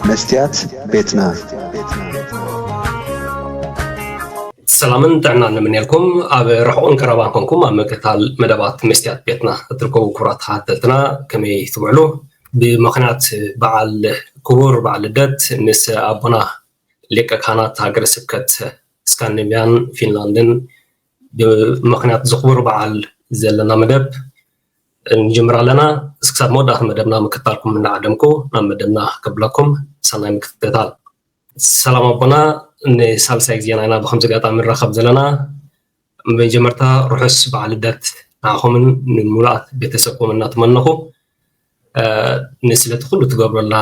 መስትያት ቤትና። ሰላምን ጥዕናን ንምንየልኩም። ኣብ ርሑቕን ቀረባን ኮንኩም ኣብ ምክትታል መደባት መስትያት ቤትና እትርከቡ ክቡራት ተኸታተልትና፣ ከመይ ትውዕሉ? ብምኽንያት በዓል፣ ክቡር በዓል ልደት ምስ ኣቦና ሊቀ ካህናት ሃገረ ስብከት ስካንዲኔቭያን ፊንላንድን ብምኽንያት ዝኽቡር በዓል ዘለና መደብ ንጅምር ኣለና። እስክሳብ መወዳእታ መደብና ምክትታልኩም እናዓደምኩ ናብ መደብና ከብለኩም ሰናይ ምክትታል። ሰላም ኣቦና፣ ንሳልሳይ ግዜና ኢና ብከምዚ ኣጋጣሚ ንራኸብ ዘለና። መጀመርታ ርሑስ በዓል ልደት ንዓኹምን ንምሉኣት ቤተሰብኩም እናተመነኹ፣ እ፣ ንስለቲ ኩሉ ትገብሩልና፣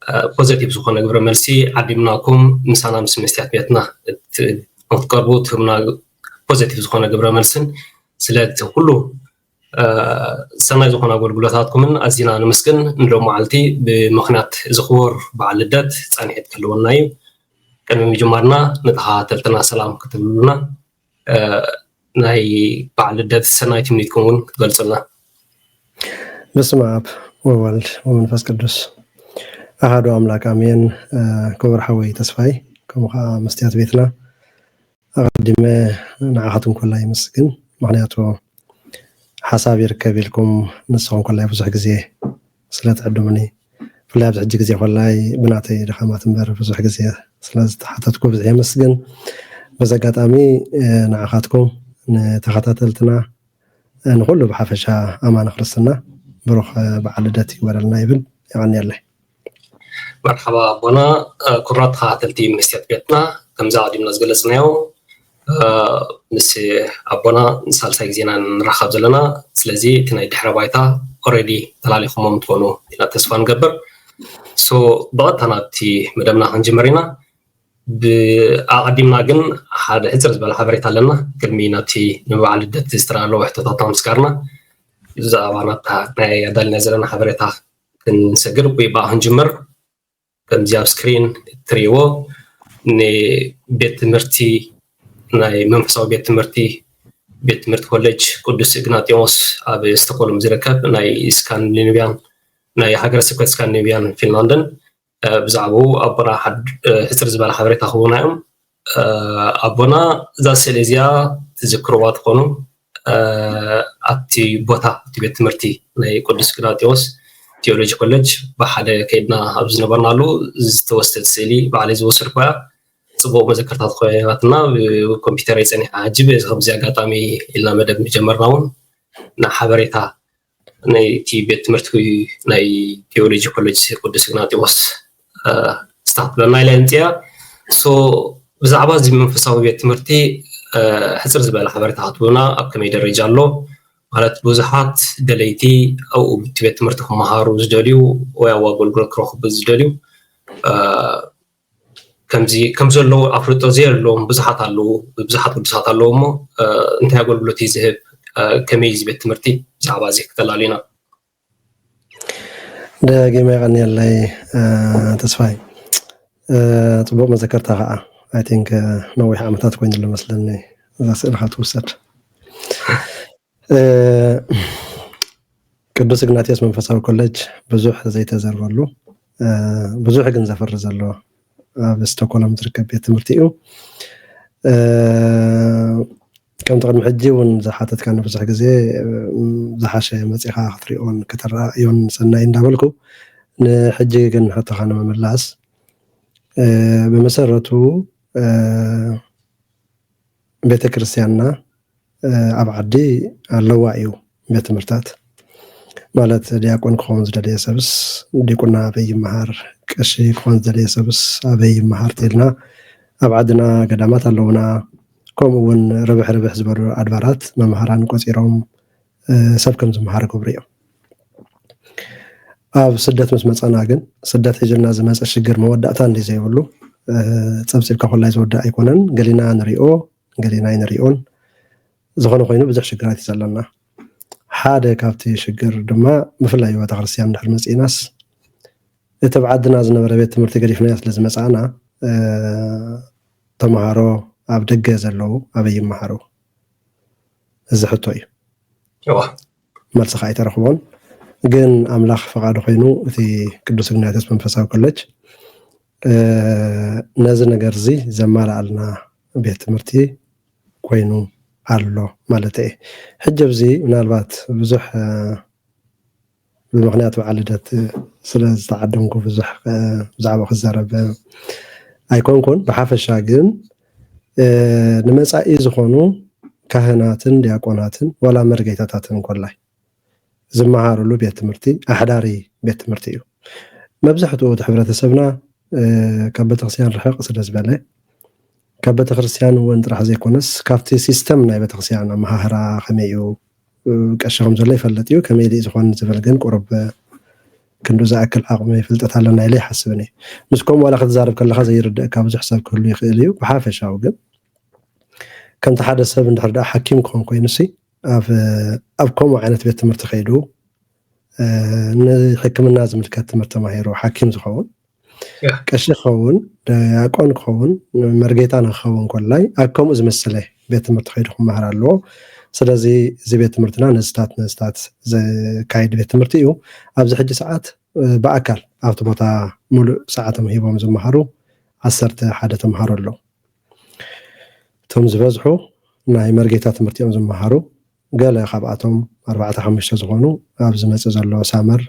እ፣ ፖዘቲቭ ዝኾነ ግብረ መልሲ ዓዲምናኩም ምሳና ምስ መስትያት ቤትና እት-፣ ክትቀርቡ ትህብና ፖዘቲቭ ዝኾነ ግብረ መልስን ስለቲ ኩሉ፣ እ፣ ሰናይ ዝኾነ ኣገልግሎታትኩምን ኣዚና ነመስግን። ንሎም መዓልቲ ብምኽንያት እዚ ክቡር በዓል ልደት ጻንሒት ክህልወና እዩ። ቅድሚ ምጅማርና ንተኸታተልትና ሰላም ክትብሉና፣ እ፣ ናይ በዓል ልደት ሰናይ ትምኒትኩም እውን ክትገልጹልና። በስመ ኣብ ወወልድ ወመንፈስ ቅዱስ ኣሃዱ ኣምላክ ኣሜን። እ፣ ክቡር ሓወይ ተስፋይ፣ ከምኡ ከዓ መስትያት ቤትና፣ ኣቐዲመ ንዓኻትኩም ኮላይ ይመስግን። ምኽንያቱ ሓሳብ ይርከብ ኢልኩም ንስኹም ኮላይ ብዙሕ ግዜ ስለ ትዕድሙኒ፣ ብፍላይ ኣብዚ ሕጂ ግዜ ኮላይ ብናተይ ድኻማት እምበር ብዙሕ ግዜ ስለ ዝተሓተትኩ ብዙሕ የመስግን። በዚ ኣጋጣሚ፣ እ፣ ንዓኻትኩም፣ ንተኸታተልትና፣ እ፣ ንኹሉ ብሓፈሻ ኣማኒ ክርስትና ብሩኽ፣ እ፣ በዓል ልደት ይግበረልና ይብል። የቐንየለይ። መርሓባ ኣቦና፣ እ፣ ክቡራት ተኸታተልቲ መስትያት ቤትና፣ ከምዚ ኣቐዲምና ዝገለጽናዮ፣ እ፣ ምስ ኣቦና ንሳልሳይ ግዜና ንራኸብ ዘለና። ስለዚ እቲ ናይ ድሕረ ባይታ ኦልሬዲ ተላሊኹሞም ትኾኑ ኢና ተስፋ ንገብር። ሶ ብቐጥታ ናብቲ መደብና ክንጅምር ኢና። ብኣቐዲምና ግን ሓደ ሕጽር ዝበለ ሓበሬታ ኣለና። ቅድሚ ናብቲ ንበዓል ልደት ዝተዳለወ ሕቶታት ኣምስጋርና ብዛዕባ ናብታ ናይ ኣዳልና ዘለና ሓበሬታ ክንሰግር ወይ ብኣ ክንጅምር። ከምዚ ኣብ ስክሪን እትርእይዎ ንቤት ትምህርቲ፣ ናይ መንፈሳዊ ቤት ትምህርቲ፣ ቤት ትምህርቲ ኮሌጅ ቅዱስ እግናጢዎስ ኣብ ስቶኮልም ዝርከብ ናይ ስካንዲኔቪያን፣ ናይ ሃገረ ስብከት ስካንዲኔቪያን ፊንላንድን፣ እ፣ ብዛዕባኡ ኣቦና ሓድ-፣ እ፣ ሕጽር ዝበለ ሓበሬታ ክህቡና እዮም። እ፣ ኣቦና እዛ ስእሊ እዚኣ ትዝክርዋ ትኾኑ፣ እ፣ ኣብቲ ቦታ፣ ኣብቲ ቤት ትምህርቲ ናይ ቅዱስ እግናጢዎስ ቴዎሎጂ ኮሌጅ ብሓደ ከይድና ኣብ ዝነበርናሉ ዝተወስደት ስእሊ ባዕለይ ዝወሰድኩ እያ። ጽቡቕ መዘከርታ ትኾነትና። ብኮምፒውተረይ ጸኒሓ ሕጂ በዚ ከምዚ ኣጋጣሚ ኢልና መደብ ምጀመርና እውን ንሓበሬታ ናይቲ ቤት ትምህርቲ ናይ ቴዎሎጂ ኮሌጅ ቅዱስ እግናጢዎስ፣ እ፣ ስታፍ ብለና ኢላ የምጽያ። ሶ ብዛዕባ እዚ መንፈሳዊ ቤት ትምህርቲ፣ እ፣ ሕጽር ዝበለ ሓበሬታ ክትህቡና፣ ኣብ ከመይ ደረጃ ኣሎ? ማለት ብዙሓት ደለይቲ ኣብኡ እቲ ቤት ትምህርቲ ክመሃሩ ዝደልዩ ወይ ኣብኡ ኣገልግሎት ክረኽቡ ዝደልዩ፣ እ፣ ከምዚ፣ ከም ዘለዉ ኣፍልጦ ዘየለዎም ብዙሓት ኣለዉ፣ ብዙሓት ቅዱሳት ኣለዉ እሞ፣ እ፣ እንታይ ኣገልግሎት እዩ ዝህብ? እ፣ ከመይ እዩ እዚ ቤት ትምህርቲ? ብዛዕባ እዚ ክተላልዩና። ደጊመ የቐንየለይ፣ እ፣ ተስፋይ። እ፣ ጽቡቕ መዘከርታ ከኣ። I think፣ እ፣ ነዊሕ ዓመታት ኮይኑ ኣሎ መስለኒ እዛ ስእልኻ ትውሰድ። እ፣ ቅዱስ እግናጢዮስ መንፈሳዊ ኮሌጅ ብዙሕ ዘይተዘርበሉ፣ እ፣ ብዙሕ ግን ዘፍሪ ዘሎ ኣብ ስቶኮሎም ዝርከብ ቤት ትምህርቲ እዩ። እ፣ ከምቲ ቅድሚ ሕጂ እውን ዝሓተትካኒ ብዙሕ ግዜ፣ እ፣ ዝሓሸ መጺኻ ክትሪኦን ከተረኣእዮን ሰናይ እንዳበልኩ፣ ንሕጂ ግን ሕቶኻ ንምምላስ፣ እ፣ ብመሰረቱ፣ እ፣ ቤተ ክርስቲያንና፣ እ፣ ኣብ ዓዲ ኣለዋ እዩ ቤት ትምህርታት። ማለት ዲያቆን ክኸውን ዝደለየ ሰብስ ዲቁና ኣበይ ይመሃር፣ ቀሺ ክኾን ዝደለየ ሰብስ ኣበይ ይመሃር ተኢልና ኣብ ዓድና ገዳማት ኣለውና። ከምኡ እውን ርብሕ ርብሕ ዝበሉ ኣድባራት መምሃራን ቆጺሮም፣ እ፣ ሰብ ከም ዝመሃር ይገብሩ እዮም። ኣብ ስደት ምስ መጻና ግን ስደት ሒዙልና ዝመጸ ሽግር መወዳእታ እንዲ ዘይብሉ፣ እ፣ ጸብጺብካ ኮላይ ዝወዳእ ኣይኮነን። ገሊና ንሪኦ፣ ገሊና ኣይንሪኦን። ዝኾነ ኮይኑ ብዙሕ ሽግራት እዩ ዘለና። ሓደ ካብቲ ሽግር ድማ ብፍላይ ቤተ ክርስቲያን ድሕሪ መጺእናስ እቲ ኣብ ዓድና ዝነበረ ቤት ትምህርቲ ገዲፍናዮ ስለ ዝመጻእና፣ እ፣ ተምሃሮ ኣብ ደገ ዘለዉ ኣበይ ይመሃሩ? እዚ ሕቶ እዩ። እዋ። መልሲ ከዓ ኣይተረኽቦን። ግን ኣምላኽ ፈቓዱ ኮይኑ እቲ ቅዱስ እግናጢዮስ መንፈሳዊ ኮሌጅ ነዚ ነገር እዚ ዘማልኣልና ቤት ትምህርቲ ኮይኑ ኣሎ ማለት እየ። ሕጂ ኣብዚ ምናልባት ብዙሕ ብምኽንያት በዓል ልደት ስለ ዝተዓደምኩ ብዙሕ ብዛዕባ ክዛረብ ኣይኮንኩን። ብሓፈሻ ግን ንመጻኢ ዝኾኑ ካህናትን ዲያቆናትን ዋላ መርጌታታትን ኮላይ ዝመሃሩሉ ቤት ትምህርቲ ኣሕዳሪ ቤት ትምህርቲ እዩ። መብዛሕትኡ እቲ ሕብረተሰብና ካብ ቤተክርስትያን ርሕቕ ስለ ዝበለ ካብ ቤተክርስትያን እውን ጥራሕ ዘይኮነስ ካብቲ ሲስተም ናይ ቤተክርስትያን ኣመሃህራ ከመይ እዩ ቀሺ ከም ዘሎ ይፈልጥ እዩ። ከመይ ድዩ ዝኾን ዝብል ግን ቁሩብ ክንዱ ዝኣክል ዓቕሚ ፍልጠት ኣለና ኢለ ይሓስብን እዩ። ምስ ከምኡ ዋላ ክትዛረብ ከለኻ ዘይርድእካ ብዙሕ ሰብ ክህሉ ይኽእል እዩ። ብሓፈሻዊ ግን ከምቲ ሓደ ሰብ እንድሕር ደኣ ሓኪም ክኾን ኮይኑ ሲ ኣብ ከምኡ ዓይነት ቤት ትምህርቲ ከይዱ ንሕክምና ዝምልከት ትምህርቲ ተማሂሩ ሓኪም ዝኸውን ቀሺ ክኸውን ዲያቆን ክኸውን መርጌታ ንክኸውን ኮላይ ኣብ ከምኡ ዝመሰለ ቤት ትምህርቲ ከይዱ ክመሃር ኣለዎ። ስለዚ እዚ ቤት ትምህርትና ነዝታት ነዝታት ዘካይድ ቤት ትምህርቲ እዩ። ኣብዚ ሕጂ ሰዓት ብኣካል ኣብቲ ቦታ ሙሉእ ሰዓቶም ሂቦም ዝመሃሩ ዓሰርተ ሓደ ተምሃሮ ኣለዉ። እቶም ዝበዝሑ ናይ መርጌታ ትምህርቲ እዮም ዝመሃሩ። ገለ ካብኣቶም ኣርባዕተ ሓሙሽተ ዝኾኑ ኣብ ዝመጽእ ዘሎ ሳመር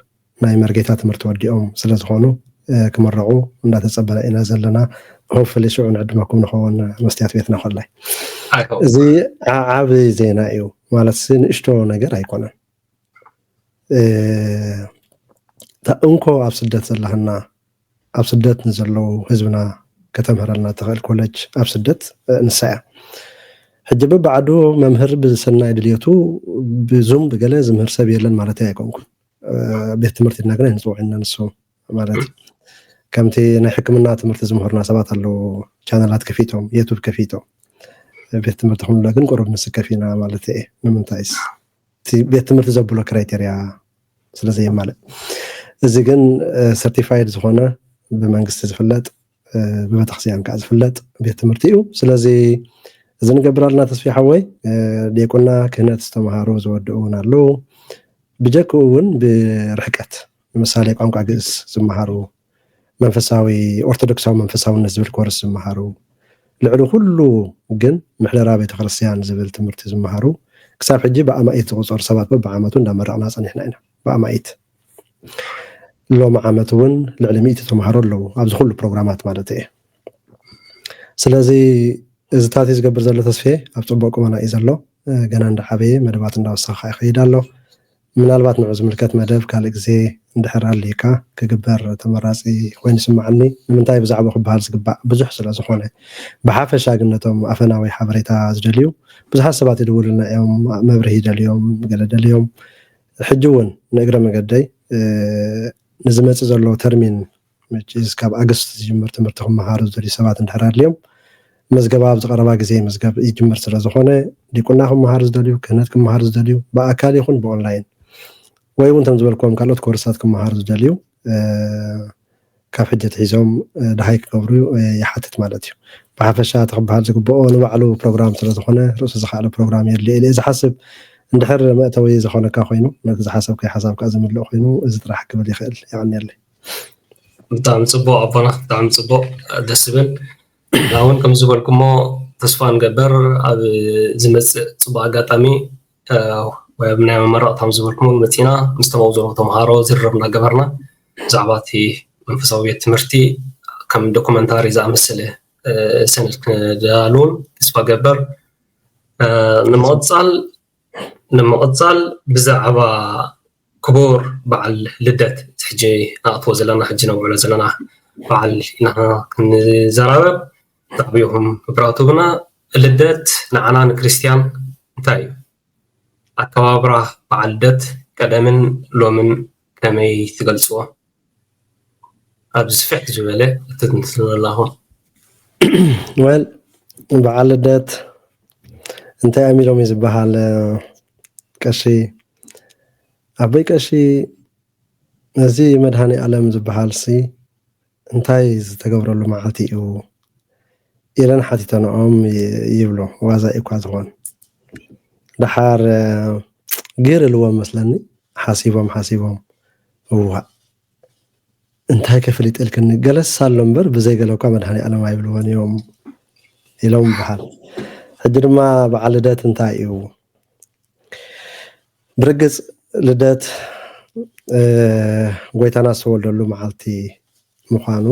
ናይ መርጌታ ትምህርቲ ወዲኦም ስለ ዝኾኑ ክምረቑ እንዳተጸበና ኢና ዘለና። ሆፕፍሊ ሽዑ ንዕድመኩም ንኸውን መስትያት ቤትና ኮላይ እዚ ዓቢ ዜና እዩ ማለት ንእሽቶ ነገር ኣይኮነን። እንኮ ኣብ ስደት ዘለህና ኣብ ስደት ንዘለዉ ህዝብና ከተምህረልና ትኽእል ኮለጅ ኣብ ስደት ንሳ እያ። ሕጂ በብዓዱ መምህር ብሰናይ ድልየቱ ብዙም ብገለ ዝምህር ሰብ የለን ማለት ኣይኮንኩን። ቤት ትምህርቲ ኢልና ግን ኣይንፅውዖ ኢና ንሱ ማለት ከምቲ ናይ ሕክምና ትምህርቲ ዝምህሩና ሰባት ኣለዉ። ቻነላት ከፊቶም ዩቱብ ከፊቶም ቤት ትምህርቲ ክንብሎ ግን ቁሩብ ንስከፍ ኢና ማለት እየ። ንምንታይስ እቲ ቤት ትምህርቲ ዘብሎ ክራይቴርያ ስለ ዘየማልእ እዚ ግን ሰርቲፋይድ ዝኾነ ብመንግስቲ ዝፍለጥ ብቤተክርስትያን ከዓ ዝፍለጥ ቤት ትምህርቲ እዩ። ስለዚ እዚ ንገብር ኣለና ተስፊ ሓወይ። ዲቁና ክህነት ዝተምሃሩ ዝወድኡ እውን ኣለዉ። ብጀክኡ እውን ብርሕቀት ንምሳሌ ቋንቋ ግእዝ ዝመሃሩ መንፈሳዊ ኦርቶዶክሳዊ መንፈሳውነት ዝብል ኮርስ ዝመሃሩ ልዕሊ ኩሉ ግን ምሕደራ ቤተክርስትያን ዝብል ትምህርቲ ዝመሃሩ ክሳብ ሕጂ ብኣማኢት ዝቁፀሩ ሰባት በብዓመቱ እንዳመረቕና ፀኒሕና ኢና። ብኣማኢት ሎሚ ዓመት እውን ልዕሊ ሚእቲ ተምሃሮ ኣለዉ ኣብዚ ኩሉ ፕሮግራማት ማለት እየ። ስለዚ እዚ ታቲ ዝገብር ዘሎ ተስፌ ኣብ ፅቡቅ ቁመና እዩ ዘሎ። ገና እንዳዓበየ መደባት እንዳወሰኸ ይኸይድ ኣሎ። ምናልባት ንዑ ዝምልከት መደብ ካልእ ግዜ እንድሕር ኣልዩካ ክግበር ተመራፂ ኮይኑ ይስምዓኒ። ንምንታይ ብዛዕባ ክበሃል ዝግባእ ብዙሕ ስለ ዝኾነ። ብሓፈሻ ግን ነቶም ኣፈናዊ ሓበሬታ ዝደልዩ ብዙሓት ሰባት ይድውሉልና እዮም። መብርሂ ደልዮም፣ ገለ ደልዮም። ሕጂ እውን ንእግረ መገደይ ንዝመፅእ ዘሎ ተርሚን መችስ ካብ ኣገስት ዝጅምር ትምህርቲ ክመሃሩ ዝደልዩ ሰባት እንድሕር ኣድልዮም መዝገባ ኣብዚ ቀረባ ግዜ መዝገብ ይጅምር ስለ ዝኾነ ዲቁና ክመሃሩ ዝደልዩ ክህነት ክመሃሩ ዝደልዩ ብኣካል ይኹን ብኦንላይን ወይ እውን ከም ዝበልክዎም ካልኦት ኮርሳት ክመሃሩ ዝደልዩ ካብ ሕጂ ኣትሒዞም ደሃይ ክገብሩ ይሓትት ማለት እዩ። ብሓፈሻ እቲ ክበሃል ዝግብኦ ንባዕሉ ፕሮግራም ስለ ዝኾነ ርእሱ ዝኸኣለ ፕሮግራም የድልዮ ኢለ ዝሓስብ። እንድሕር መእተዊ ዝኾነካ ኮይኑ ነቲ ዝሓሰብካዮ ሓሳብ ከዓ ዝምልእ ኮይኑ እዚ ጥራሕ ክብል ይኽእል። የቐንየለይ። ብጣዕሚ ፅቡቅ ኣቦና፣ ብጣዕሚ ፅቡቅ፣ ደስ ዝብል። እና እውን ከም ዝበልኩሞ ተስፋ ንገብር ኣብ ዝመፅእ ፅቡቅ ኣጋጣሚ ወይ ኣብ ናይ መመረቅታ ከም ዝበልኩሞ መፂና ምስ ተማው ዘለዉ ተምሃሮ ዝርርብ እናገበርና ብዛዕባ እቲ መንፈሳዊ ቤት ትምህርቲ ከም ዶኩመንታሪ ዝኣመሰለ ሰነድ ክዳልውን ተስፋ ገበር። ንምቕፃል ንምቕፃል ብዛዕባ ክቡር በዓል ልደት ሕጂ ንኣትዎ ዘለና ሕጂ ነብዕሎ ዘለና በዓል ኢና ክንዘራረብ። ጣዕቢኹም ብራቱብና ልደት ንዓና ንክርስትያን እንታይ እዩ? ኣከባብራ በዓል ልደት ቀደምን ሎምን ከመይ ትገልፅዎ? ኣብዚ ስፍሕ ዝበለ እትንትኑ ኣለኹም። ወል በዓል ልደት እንታይ ኣሚሎም እዩ ዝበሃል? ቀሺ ኣቦይ ቀሺ ነዚ መድሃኒ ኣለም ዝበሃል ሲ እንታይ ዝተገብረሉ መዓልቲ እዩ ኢለን ሓቲተንኦም ይብሎ። ዋዛ እኳ ዝኾን ደሓር ግር እልዎም መስለኒ። ሓሲቦም ሓሲቦም እዋእ እንታይ ከፍልጥ ኢልክኒ፣ ገለስ ኣሎ እምበር ብዘይ ገለ እኳ መድሃኔ ኣለም ኣይብልዎን እዮም ኢሎም ይበሃል። ሕጂ ድማ በዓል ልደት እንታይ እዩ? ብርግጽ ልደት ጎይታና ዝተወልደሉ መዓልቲ ምዃኑ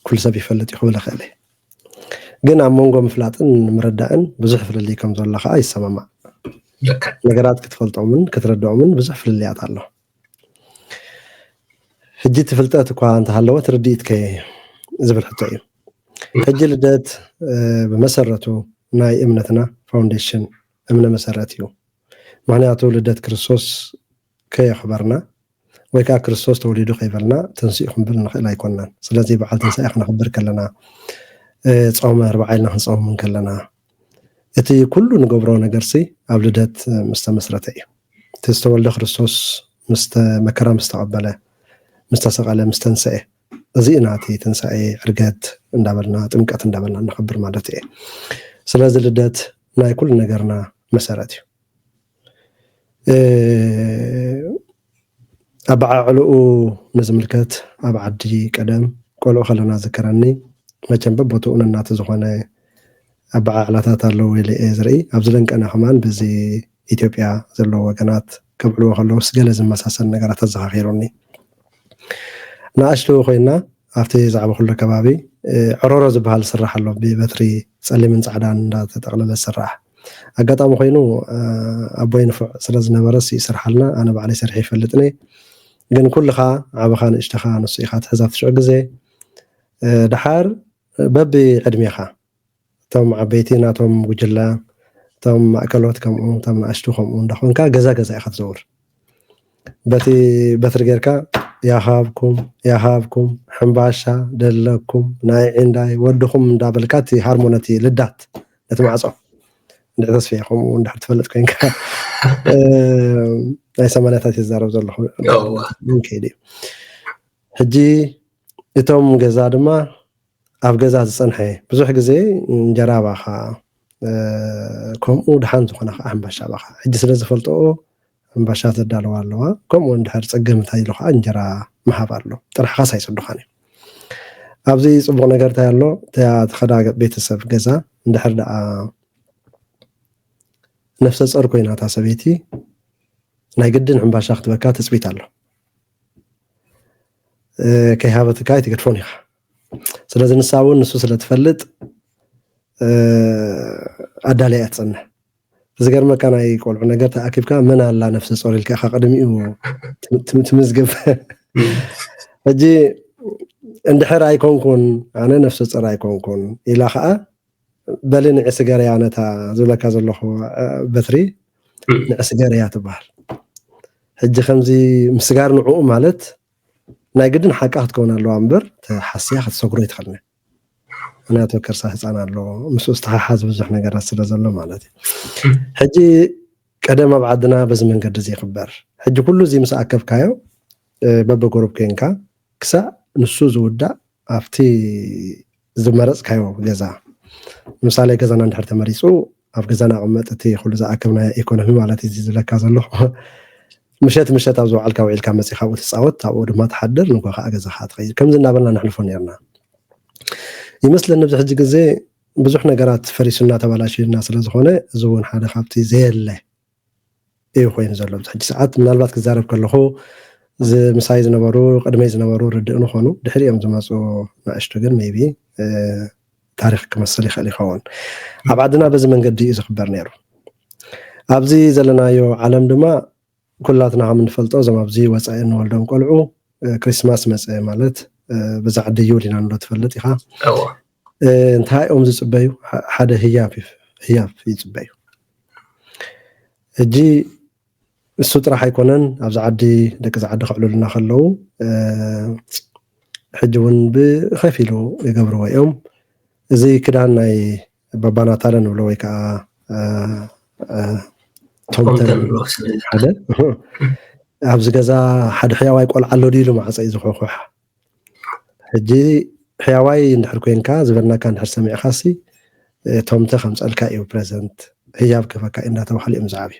ኩሉ ሰብ ይፈልጥ እዩ ክብል እኽእል። ግን ኣብ መንጎ ምፍላጥን ምርዳእን ብዙሕ ፍልልይ ከም ዘሎ ከዓ ይሰማማዕ። ነገራት ክትፈልጦምን ክትረድኦምን ብዙሕ ፍልልያት ኣሎ። ሕጂ እቲ ፍልጠት እኳ እንተሃለወ ትርድኢት ከ ዝብል ሕቶ እዩ። ሕጂ ልደት ብመሰረቱ ናይ እምነትና ፋውንዴሽን እምነ መሰረት እዩ። ምክንያቱ ልደት ክርስቶስ ከየኽበርና ወይ ከዓ ክርስቶስ ተወሊዱ ከይበልና ተንስኡ ክንብል ንኽእል ኣይኮንናን። ስለዚ በዓል ትንሳኤ ክነኽብር ከለና፣ ጾመ ኣርብዓ ኢልና ክንፀውም ከለና፣ እቲ ኩሉ ንገብሮ ነገርሲ ኣብ ልደት ምስ ተመስረተ እዩ። እቲ ዝተወልደ ክርስቶስ መከራ ምስ ተቐበለ፣ ምስ ተሰቐለ፣ ምስ ተንስአ፣ እዚ ኢና እቲ ትንሳኤ ዕርገት እንዳበልና ጥምቀት እንዳበልና ነኽብር ማለት እየ። ስለዚ ልደት ናይ ኩሉ ነገርና መሰረት እዩ። ኣበዓዕልኡ ንዝምልከት ኣብ ዓዲ ቀደም ቆልዑ ከለና ዝከረኒ መቸም በቦትኡ ነናቱ ዝኾነ ኣበዓዕላታት ኣለዉ ኢለ እየ ዝርኢ። ኣብዚ ለንቀና ከማን በዚ ኢትዮጵያ ዘለዉ ወገናት ከብዕልዎ ከለውስ ገለ ዝመሳሰል ነገራት ኣዘኻኺሩኒ። ንኣሽቱ ኮይና ኣብቲ ዛዕባ ኩሎ ከባቢ ዕሮሮ ዝበሃል ዝስራሕ ኣሎ፣ ብበትሪ ጸሊምን ጻዕዳን እንዳተጠቕለለ ዝስራሕ። ኣጋጣሚ ኮይኑ ኣቦይ ንፉዕ ስለ ዝነበረ እሱ ይሰርሓልና፣ ኣነ ባዕለይ ሰርሐ ይፈልጥኒ። ግን ኩልኻ ዓብኻ ንእሽተኻ ንሱ ኢኻ ትሕዛ ትሽዑ ግዜ። ድሓር በቢ ዕድሜኻ እቶም ዓበይቲ ናቶም ጉጅለ፣ እቶም ማእከሎት ከምኡ፣ እቶም ንኣሽቱ ከምኡ እንዳኾንካ ገዛ ገዛ ኢኻ ትዘውር። በቲ በትሪ ጌርካ ያሃብኩም ያሃብኩም ሕምባሻ ደለኩም ናይ ዒንዳይ ወድኹም እንዳበልካ እቲ ሃርሞን እቲ ልዳት ነቲ ማዕጾ እንድሕር ተስፍየ ከምኡ እንድሕር ትፈልጥ ኮይንካ ናይ ሰማንያታት ይዛረብ ዘለኹ ከይዲ እዩ። ሕጂ እቶም ገዛ ድማ ኣብ ገዛ ዝጸንሐ ብዙሕ ግዜ እንጀራ ባኻ ከምኡ ድሓን ዝኾነ ከዓ ሕምባሻ ባኻ ሕጂ ስለ ዝፈልጥኦ ሕምባሻ ተዳለዋ ኣለዋ። ከምኡ እንድሕር ጸገም እንታይ ኢሉ ከዓ እንጀራ ምሃብ ኣሎ። ጥራሕኻስ ኣይጽዱኻን እዩ። ኣብዚ ጽቡቕ ነገር እንታይ ኣሎ? እታ ትኸዳ ቤተሰብ ገዛ እንድሕር ደኣ ነፍሰ ጾር ኮይና እታ ሰበይቲ ናይ ግድን ሕምባሻ ክትበካ ትጽቢት ኣሎ። ከይሃበትካ ኣይትገድፎን ኢኻ። ስለዚ ንሳ እውን ንሱ ስለ ትፈልጥ ኣዳልያ እያ ትጸንሕ። ዝገርመካ ናይ ቆልዑ ነገር ተኣኪብካ መን ኣላ ነፍሰ ጾር ኢልካ ኢኻ ቅድሚኡ ትምዝግብ። ሕጂ እንድሕር ኣይኮንኩን ኣነ ነፍሰ ጾር ኣይኮንኩን ኢላ ከዓ በሊ ንዒ ስገርያ ነታ ዝብለካ ዘለኹ በትሪ ንዒ ስገርያ ትበሃል። ሕጂ ከምዚ ምስጋር ንዕኡ ማለት ናይ ግድን ሓቃ ክትከውን ኣለዋ እምበር ተሓስያ ክትሰግሮ ይትኽእልኒ። ምክንያቱ ከርሳ ህፃን ኣሎ ምስኡ ዝተሓሓዝ ብዙሕ ነገራት ስለ ዘሎ ማለት እዩ። ሕጂ ቀደም ኣብ ዓድና በዚ መንገዲ እዚ ይኽበር። ሕጂ ኩሉ እዚ ምስ ኣከብካዮ በበጎረብ ኮይንካ ክሳዕ ንሱ ዝውዳእ ኣብቲ ዝመረፅካዮ ገዛ ምሳሌ ገዛና እንድሕር ተመሪፁ ኣብ ገዛና ቅመጥ እቲ ኩሉ ዝኣከብናዮ ኢኮኖሚ ማለት እዩ ዝብለካ ዘለኹ። ምሸት ምሸት ኣብ ዝወዓልካ ውዒልካ መፂኻ ኣብኡ ትፃወት ኣብኡ ድማ ትሓድር ንጎ ከዓ ገዛኻ ትኸይድ ከምዚ እናበልና ነሕልፎ ነርና። ይመስለኒ ኣብዚ ሕጂ ግዜ ብዙሕ ነገራት ፈሪሱና ተባላሽዩና ስለዝኾነ እዚ እውን ሓደ ካብቲ ዘየለ እዩ ኮይኑ ዘሎ ኣብዚ ሕጂ ሰዓት ምናልባት ክዛረብ ከለኹ ምሳይ ዝነበሩ ቅድመይ ዝነበሩ ርድእ ንኾኑ ድሕሪኦም ዝመፁ ናእሽቱ ግን maybe ታሪክ ክመስል ይኽእል ይኸውን። ኣብ ዓድና በዚ መንገዲ እዩ ዝኽበር ነይሩ። ኣብዚ ዘለናዮ ዓለም ድማ ኩላትና ከም እንፈልጦ እዞም ኣብዚ ወፃኢ እንወልዶም ቆልዑ ክሪስማስ መፀ ማለት ብዛ ዓዲ ይውል ኢና ንብሎ ትፈልጥ ኢኻ። እንታይ እዮም ዝፅበዩ? ሓደ ህያብ ህያብ ይፅበዩ። ሕጂ እሱ ጥራሕ ኣይኮነን ኣብዚ ዓዲ ደቂ ዝዓዲ ክዕልሉና ከለዉ ሕጂ እውን ብኸፊሉ ይገብርዎ እዮም። እዚ ክዳን ናይ ባባናታለ ንብሎ ወይ ከዓ ቶምተን ሓደ ኣብዚ ገዛ ሓደ ሕያዋይ ቆልዓ ኣሎ ድዩ ኢሉ ማዕፀ እዩ ዝኮኮሕ። ሕጂ ሕያዋይ እንድሕር ኮይንካ ዝበልናካ እንድሕር ሰሚዕካ ሲ ቶምተ ከምፀልካ እዩ ፕረዘንት ህያብ ክህበካ እዩ እንዳተባሃሉ እዮም ዝዓብዩ።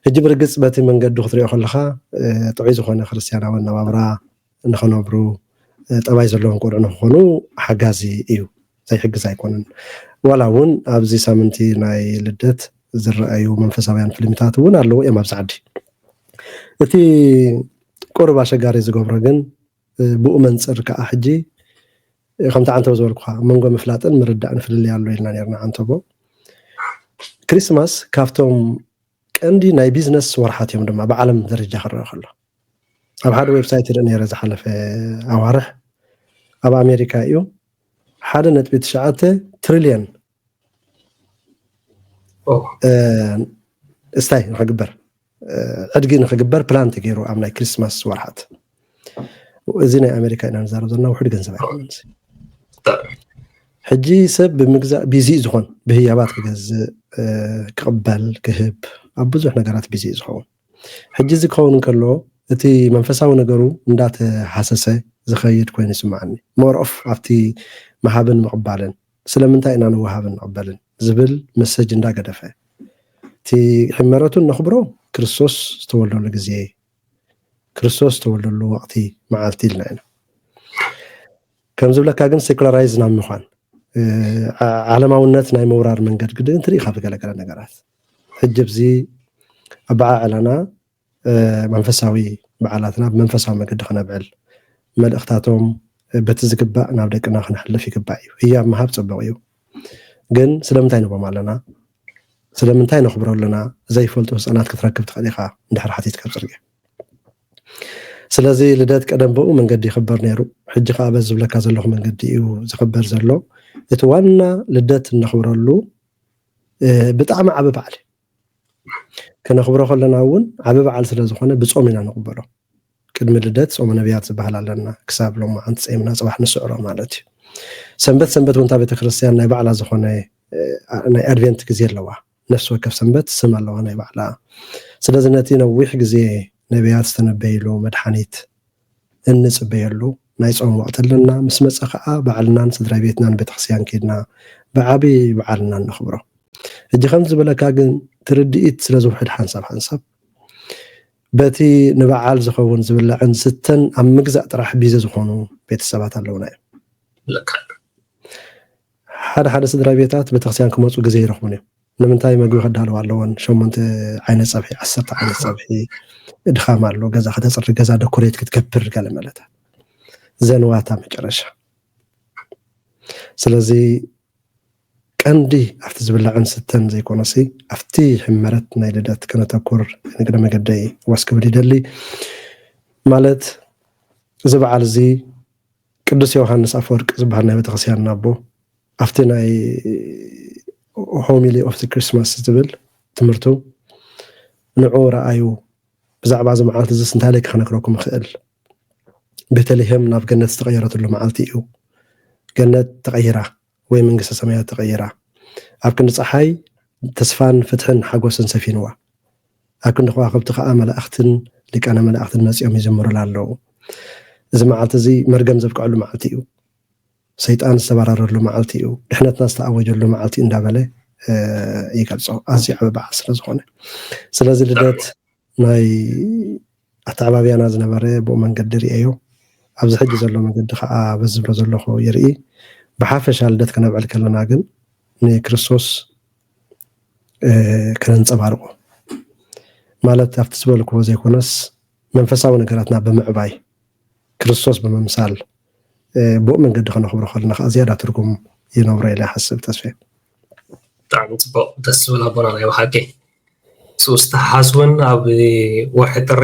ሕጂ ብርግጽ በቲ መንገዱ ክትሪኦ ከለኻ ጥዑይ ዝኾነ ክርስትያናዊ ኣነባብራ ንኸነብሩ፣ ጠባይ ዘለዎም ቆልዑ ንክኾኑ ሓጋዚ እዩ፣ ዘይሕግዝ ኣይኮነን። ዋላ እውን ኣብዚ ሳምንቲ ናይ ልደት ዝረኣዩ መንፈሳውያን ፊልምታት እውን ኣለዉ እዮም ኣብዚ ዓዲ። እቲ ቁሩብ ኣሸጋሪ ዝገብሮ ግን ብኡ መንፅር ከዓ ሕጂ ከምቲ ዓንተቦ ዝበልኩኻ መንጎ ምፍላጥን ምርዳእን ፍልልይ ኣሎ ኢልና ነርና። ዓንተቦ፣ ክሪስማስ ካብቶም ቀንዲ ናይ ቢዝነስ ወርሓት እዮም ድማ ብዓለም ደረጃ ክረአ ከሎ። ኣብ ሓደ ዌብሳይት ርኢ ነይረ ዝሓለፈ ኣዋርሕ፣ ኣብ ኣሜሪካ እዩ ሓደ ነጥቢ ትሽዓተ ትሪልየን እስታይ ንክግበር፣ ዕድጊ ንክግበር ፕላን ተገይሩ ኣብ ናይ ክሪስማስ ወርሓት። እዚ ናይ ኣሜሪካ ኢና ንዛረብ ዘለና፣ ውሕድ ገንዘብ ኣይኮነን። ሕጂ ሰብ ብምግዛእ ቢዚ እዩ ዝኾን፣ ብህያባት ክገዝእ፣ ክቕበል ክህብ፣ ኣብ ብዙሕ ነገራት ቢዚ እዩ ዝኸውን። ሕጂ እዚ ክኸውን እንከሎ እቲ መንፈሳዊ ነገሩ እንዳተሃሰሰ ዝኸይድ ኮይኑ ይስምዓኒ። ሞር ኦፍ ኣብቲ ምሃብን ምቕባልን፣ ስለምንታይ ኢና ንወሃብን ንቕበልን ዝብል መሰጅ እንዳገደፈ፣ እቲ ሕመረቱ ነኽብሮ ክርስቶስ ዝተወልደሉ ግዜ፣ ክርስቶስ ዝተወልደሉ ወቕቲ መዓልቲ ኢልና ኢና። ከም ዝብለካ ግን ሴኩላራይዝ ናብ ምዃን፣ ዓለማውነት ናይ ምውራር መንገድ ግድን ትርኢ ካብ ገለገለ ነገራት። ሕጂ ኣብዚ ኣበዓዕላና መንፈሳዊ በዓላትና ብመንፈሳዊ መገዲ ክነብዕል፣ መልእኽታቶም በቲ ዝግባእ ናብ ደቅና ክነሕልፍ ይግባእ እዩ። ህያብ ምሃብ ጽቡቕ እዩ፣ ግን ስለምንታይ ንቦም ኣለና? ስለምንታይ ነኽብሮ ኣለና? ዘይፈልጡ ህፃናት ክትረክብ ትኽእል ኢኻ እንድሕር ሓቲትካ ኣብ ጽርግያ። ስለዚ ልደት ቀደም ብኡ መንገዲ ይኽበር ነይሩ። ሕጂ ከዓ በዚ ዝብለካ ዘለኹ መንገዲ እዩ ዝኽበር ዘሎ። እቲ ዋና ልደት እነኽብረሉ ብጣዕሚ ዓቢ በዓል እዩ። ክነኽብሮ ከለና እውን ዓቢ በዓል ስለ ዝኾነ ብጾም ኢና ንቕበሎ። ቅድሚ ልደት ጾመ ነቢያት ዝበሃል ኣለና። ክሳብ ሎማዓንቲ ጸይምና ጽባሕ ንስዕሮ ማለት እዩ። ሰንበት ሰንበት እውን እታ ቤተክርስትያን ናይ ባዕላ ዝኾነ ናይ ኣድቬንት ግዜ ኣለዋ። ነፍሲ ወከፍ ሰንበት ስም ኣለዋ ናይ ባዕላ። ስለዚ ነቲ ነዊሕ ግዜ ነቢያት ዝተነበይሉ መድሓኒት እንጽበየሉ ናይ ጾም ወቕቲ ኣለና። ምስ መጸ ከኣ ባዕልናን ስድራ ቤትናን ቤተክርስትያን ኬድና ብዓቢ በዓልና እነኽብሮ። ሕጂ ከም ዝበለካ ግን ትርድኢት ስለ ዝውሕድ ሓንሳብ ሓንሳብ በቲ ንበዓል ዝኸውን ዝብላዕን ስተን ኣብ ምግዛእ ጥራሕ ቢዚ ዝኾኑ ቤተሰባት ኣለውና እዮም። ሓደ ሓደ ስድራ ቤታት ቤተክርስትያን ክመፁ ግዜ ይረኽቡን እዮም። ንምንታይ መግቢ ከዳልዋ ኣለዎን ሸሞንተ ዓይነት ፀብሒ ዓሰርተ ዓይነት ፀብሒ ድኻም ኣሎ ገዛ ከተፅሪ ገዛ ደኮሬት ክትገብር ገለ መለታት ዘንዋታ መጨረሻ። ስለዚ ቀንዲ ኣብቲ ዝብላዕን ስተን ዘይኮነሲ ኣብቲ ሕመረት ናይ ልደት ከነተኩር ንግደ መገደይ ዋስ ክብል ይደሊ። ማለት እዚ በዓል እዚ ቅዱስ ዮሃንስ ኣፈወርቅ ዝበሃል ናይ ቤተክርስትያን ኣቦ ኣብቲ ናይ ሆሚሊ ኦፍ ክሪስማስ ዝብል ትምህርቱ ንዑ ረኣዩ ብዛዕባ እዚ መዓልቲ እዚ እንታይ ኢለ ክነግረኩም እኽእል? ቤተልሔም ናብ ገነት ዝተቐየረትሉ መዓልቲ እዩ። ገነት ተቐይራ ወይ መንግስተ ሰማያት ተቐይራ ኣብ ክንዲ ፀሓይ ተስፋን ፍትሕን ሓጎስን ሰፊንዋ። ኣብ ክንዲ ከዋክብቲ ከዓ መላእኽትን ሊቃነ መላእኽትን መፂኦም ይዝምሩላ ኣለዉ። እዚ መዓልቲ እዚ መርገም ዘብቅዐሉ መዓልቲ እዩ። ሰይጣን ዝተባረረሉ መዓልቲ እዩ። ድሕነትና ዝተኣወጀሉ መዓልቲ እንዳበለ ይገልፆ። ኣዝዩ ዓቢ በዓል ስለ ዝኾነ ስለዚ ልደት ናይ ኣተዓባብያና ዝነበረ ብኡ መንገዲ ርእየዮ። ኣብዚ ሕጂ ዘሎ መገዲ ከዓ በዚ ዝብሎ ዘለኹ ይርኢ። ብሓፈሻ ልደት ከነብዕል ከለና ግን ንክርስቶስ ከነንፀባርቆ ማለት ኣብቲ ዝበልክዎ ዘይኮነስ መንፈሳዊ ነገራትና ብምዕባይ ክርስቶስ ብምምሳል ብኡ መንገዲ ከነኽብሮ ከለና ከዓ ዝያዳ ትርጉም ይነብሮ ኢለ ይሓስብ ተስፌ። ብጣዕሚ ፅቡቅ ደስ ዝብል ኣቦና ናይ ብሓቂ ስኡስ ተሓሓዝ እውን ኣብ ወርሒ ጥሪ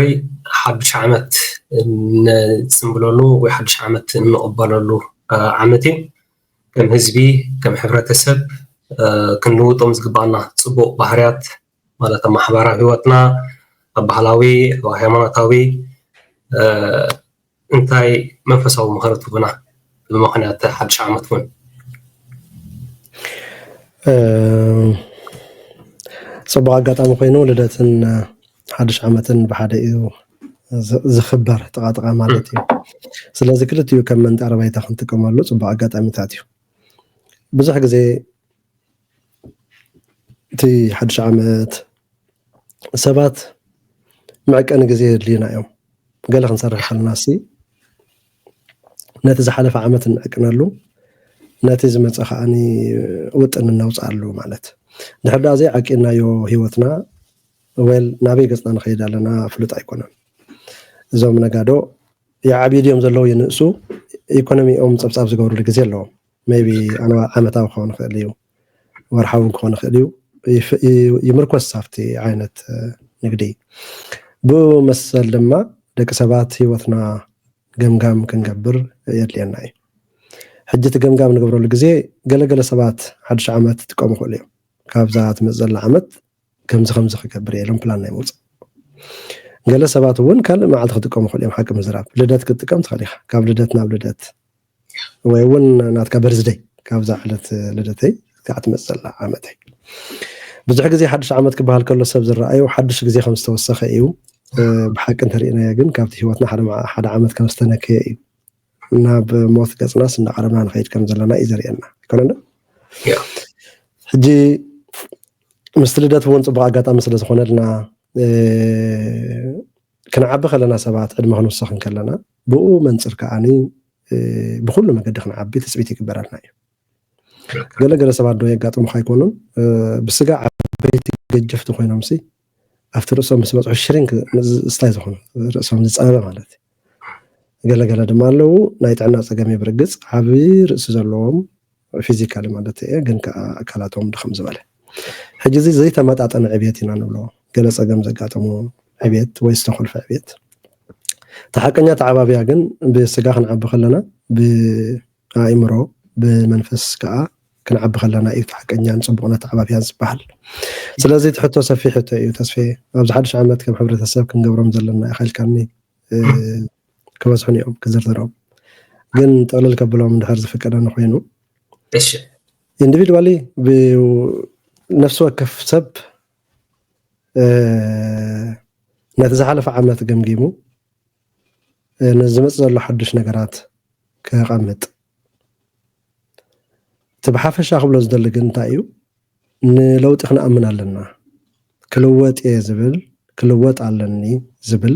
ሓዱሽ ዓመት እንፅምብለሉ ወይ ሓዱሽ ዓመት እንቕበለሉ ዓመት እዩ። ከም ህዝቢ ከም ሕብረተሰብ ክንልውጦም ዝግባና ፅቡቅ ባህርያት ማለት ኣብ ማሕበራዊ ህይወትና ኣብ ባህላዊ ኣብ ሃይማኖታዊ እንታይ መንፈሳዊ ምኽሪ ትህቡና ብምኽንያት ሓድሽ ዓመት እውን? ፅቡቅ ኣጋጣሚ ኮይኑ ልደትን ሓድሽ ዓመትን ብሓደ እዩ ዝኽበር ጥቓጥቓ ማለት እዩ። ስለዚ ክልቲኡ ከም መንጣሪ ባይታ ክንጥቀመሉ ፅቡቅ ኣጋጣሚታት እዩ። ብዙሕ ግዜ እቲ ሓድሽ ዓመት ሰባት መዕቀኒ ግዜ የድልዩና እዮም። ገለ ክንሰርሕ ከለና ሲ ነቲ ዝሓለፈ ዓመት እንዕቅነሉ፣ ነቲ ዝመፀ ከዓኒ ውጥን እነውፅኣሉ ማለት። ድሕር ዳ ዘይዓቂናዮ ህይወትና ወል ናበይ ገፅና ንኸይድ ኣለና ፍሉጥ ኣይኮነን። እዞም ነጋዶ ይዓብዩ ድዮም ዘለዉ ይንእሱ፣ ኢኮኖሚኦም ፀብፃብ ዝገብሩሉ ግዜ ኣለዎም። ሜቢ ኣነ ዓመታዊ ክኸውን ይኽእል እዩ፣ ወርሓዊ ክኸውን ይኽእል እዩ። ይፍ- ይ- ይምርኮስ ኣብቲ ዓይነት ንግዲ። ብኡ መሰል ድማ ደቂ ሰባት ህይወትና ገምጋም ክንገብር የድልየና እዩ። ሕጂ እቲ ገምጋም ንገብረሉ ግዜ ገለገለ ሰባት ሓድሽ ዓመት ይጥቀሙ ይኽእሉ እዮም። ካብዛ ትመፅእ ዘላ ዓመት ከምዚ ከምዚ ክገብር እየ ኢሎም ፕላን ናይ ምውፃእ። ገለ ሰባት እውን ካልእ መዓልቲ ክጥቀሙ ይኽእሉ እዮም። ሓቂ ምዝራብ ልደት ክትጥቀም ትኽእል ኢኻ። ካብ ልደት ናብ ልደት ወይ እውን ናትካ በርዝደይ ካብዛ ዕለት ልደተይ ከዓ ትመፅእ ዘላ ዓመተይ። ብዙሕ ግዜ ሓድሽ ዓመት ክበሃል ከሎ ሰብ ዝረኣዩ ሓድሽ ግዜ ከም ዝተወሰኸ እዩ። ብሓቂ እንተሪእናዮ ግን ካብቲ ህይወትና ሓደ ዓመት ከም ዝተነከየ እዩ። ናብ ሞት ገፅናስ እንዳቐረብና ንኸይድ ከም ዘለና እዩ ዘርእየና ኣይኮነን? ሕጂ ምስቲ ልደት እውን ፅቡቅ ኣጋጣሚ ስለዝኾነልና ክንዓቢ ከለና ሰባት ዕድመ ክንውስኽ እንከለና ብኡ መንፅር ከዓኒ ብኩሉ መገዲ ክንዓቢ ትፅቢት ይግበረልና እዩ። ገለ ገለ ሰባት ዶ የጋጥሙካ ኣይኮኑን? ብስጋ ዓበይቲ ገጀፍቲ ኮይኖም ሲ ኣብቲ ርእሶም ምስ በፅሑ ሽሪንክ ስታይ ዝኾኑ ርእሶም ዝፀበበ ማለት እዩ። ገለ ገለ ድማ ኣለዉ ናይ ጥዕና ፀገም እዩ ብርግፅ ዓቢ ርእሲ ዘለዎም ፊዚካሊ ማለት እየ ግን ከዓ ኣካላቶም ድኽም ዝበለ ሕጂ እዚ ዘይተመጣጠነ ዕብየት ኢና ንብሎ። ገለ ፀገም ዘጋጠሞ ዕብየት ወይ ዝተኮልፈ ዕብየት። እቲ ሓቀኛ ተዓባብያ ግን ብስጋ ክንዓቢ ከለና ብኣእምሮ ብመንፈስ ከዓ ክንዓቢ ከለና እዩ እቲ ሓቀኛን ፅቡቕን ኣተዓባብያን ዝበሃል። ስለዚ እቲ ሕቶ ሰፊሕ ሕቶ እዩ ተስፌ። ኣብዚ ሓድሽ ዓመት ከም ሕብረተሰብ ክንገብሮም ዘለና ኢኻ ኢልካኒ ክበዝሑን እዮም ክዝርዝሮም ግን ጥቕልል ከብሎም እንድሕር ዝፍቀደኒ ኮይኑ እሺ ኢንዲቪድዋሊ ነፍሲ ወከፍ ሰብ ነቲ ዝሓለፈ ዓመት ገምጊሙ ንዝመፅእ ዘሎ ሓዱሽ ነገራት ከቐምጥ እቲ ብሓፈሻ ክብሎ ዝደሊ ግን እንታይ እዩ ንለውጢ ክንኣምን ኣለና። ክልወጥ እየ ዝብል ክልወጥ ኣለኒ ዝብል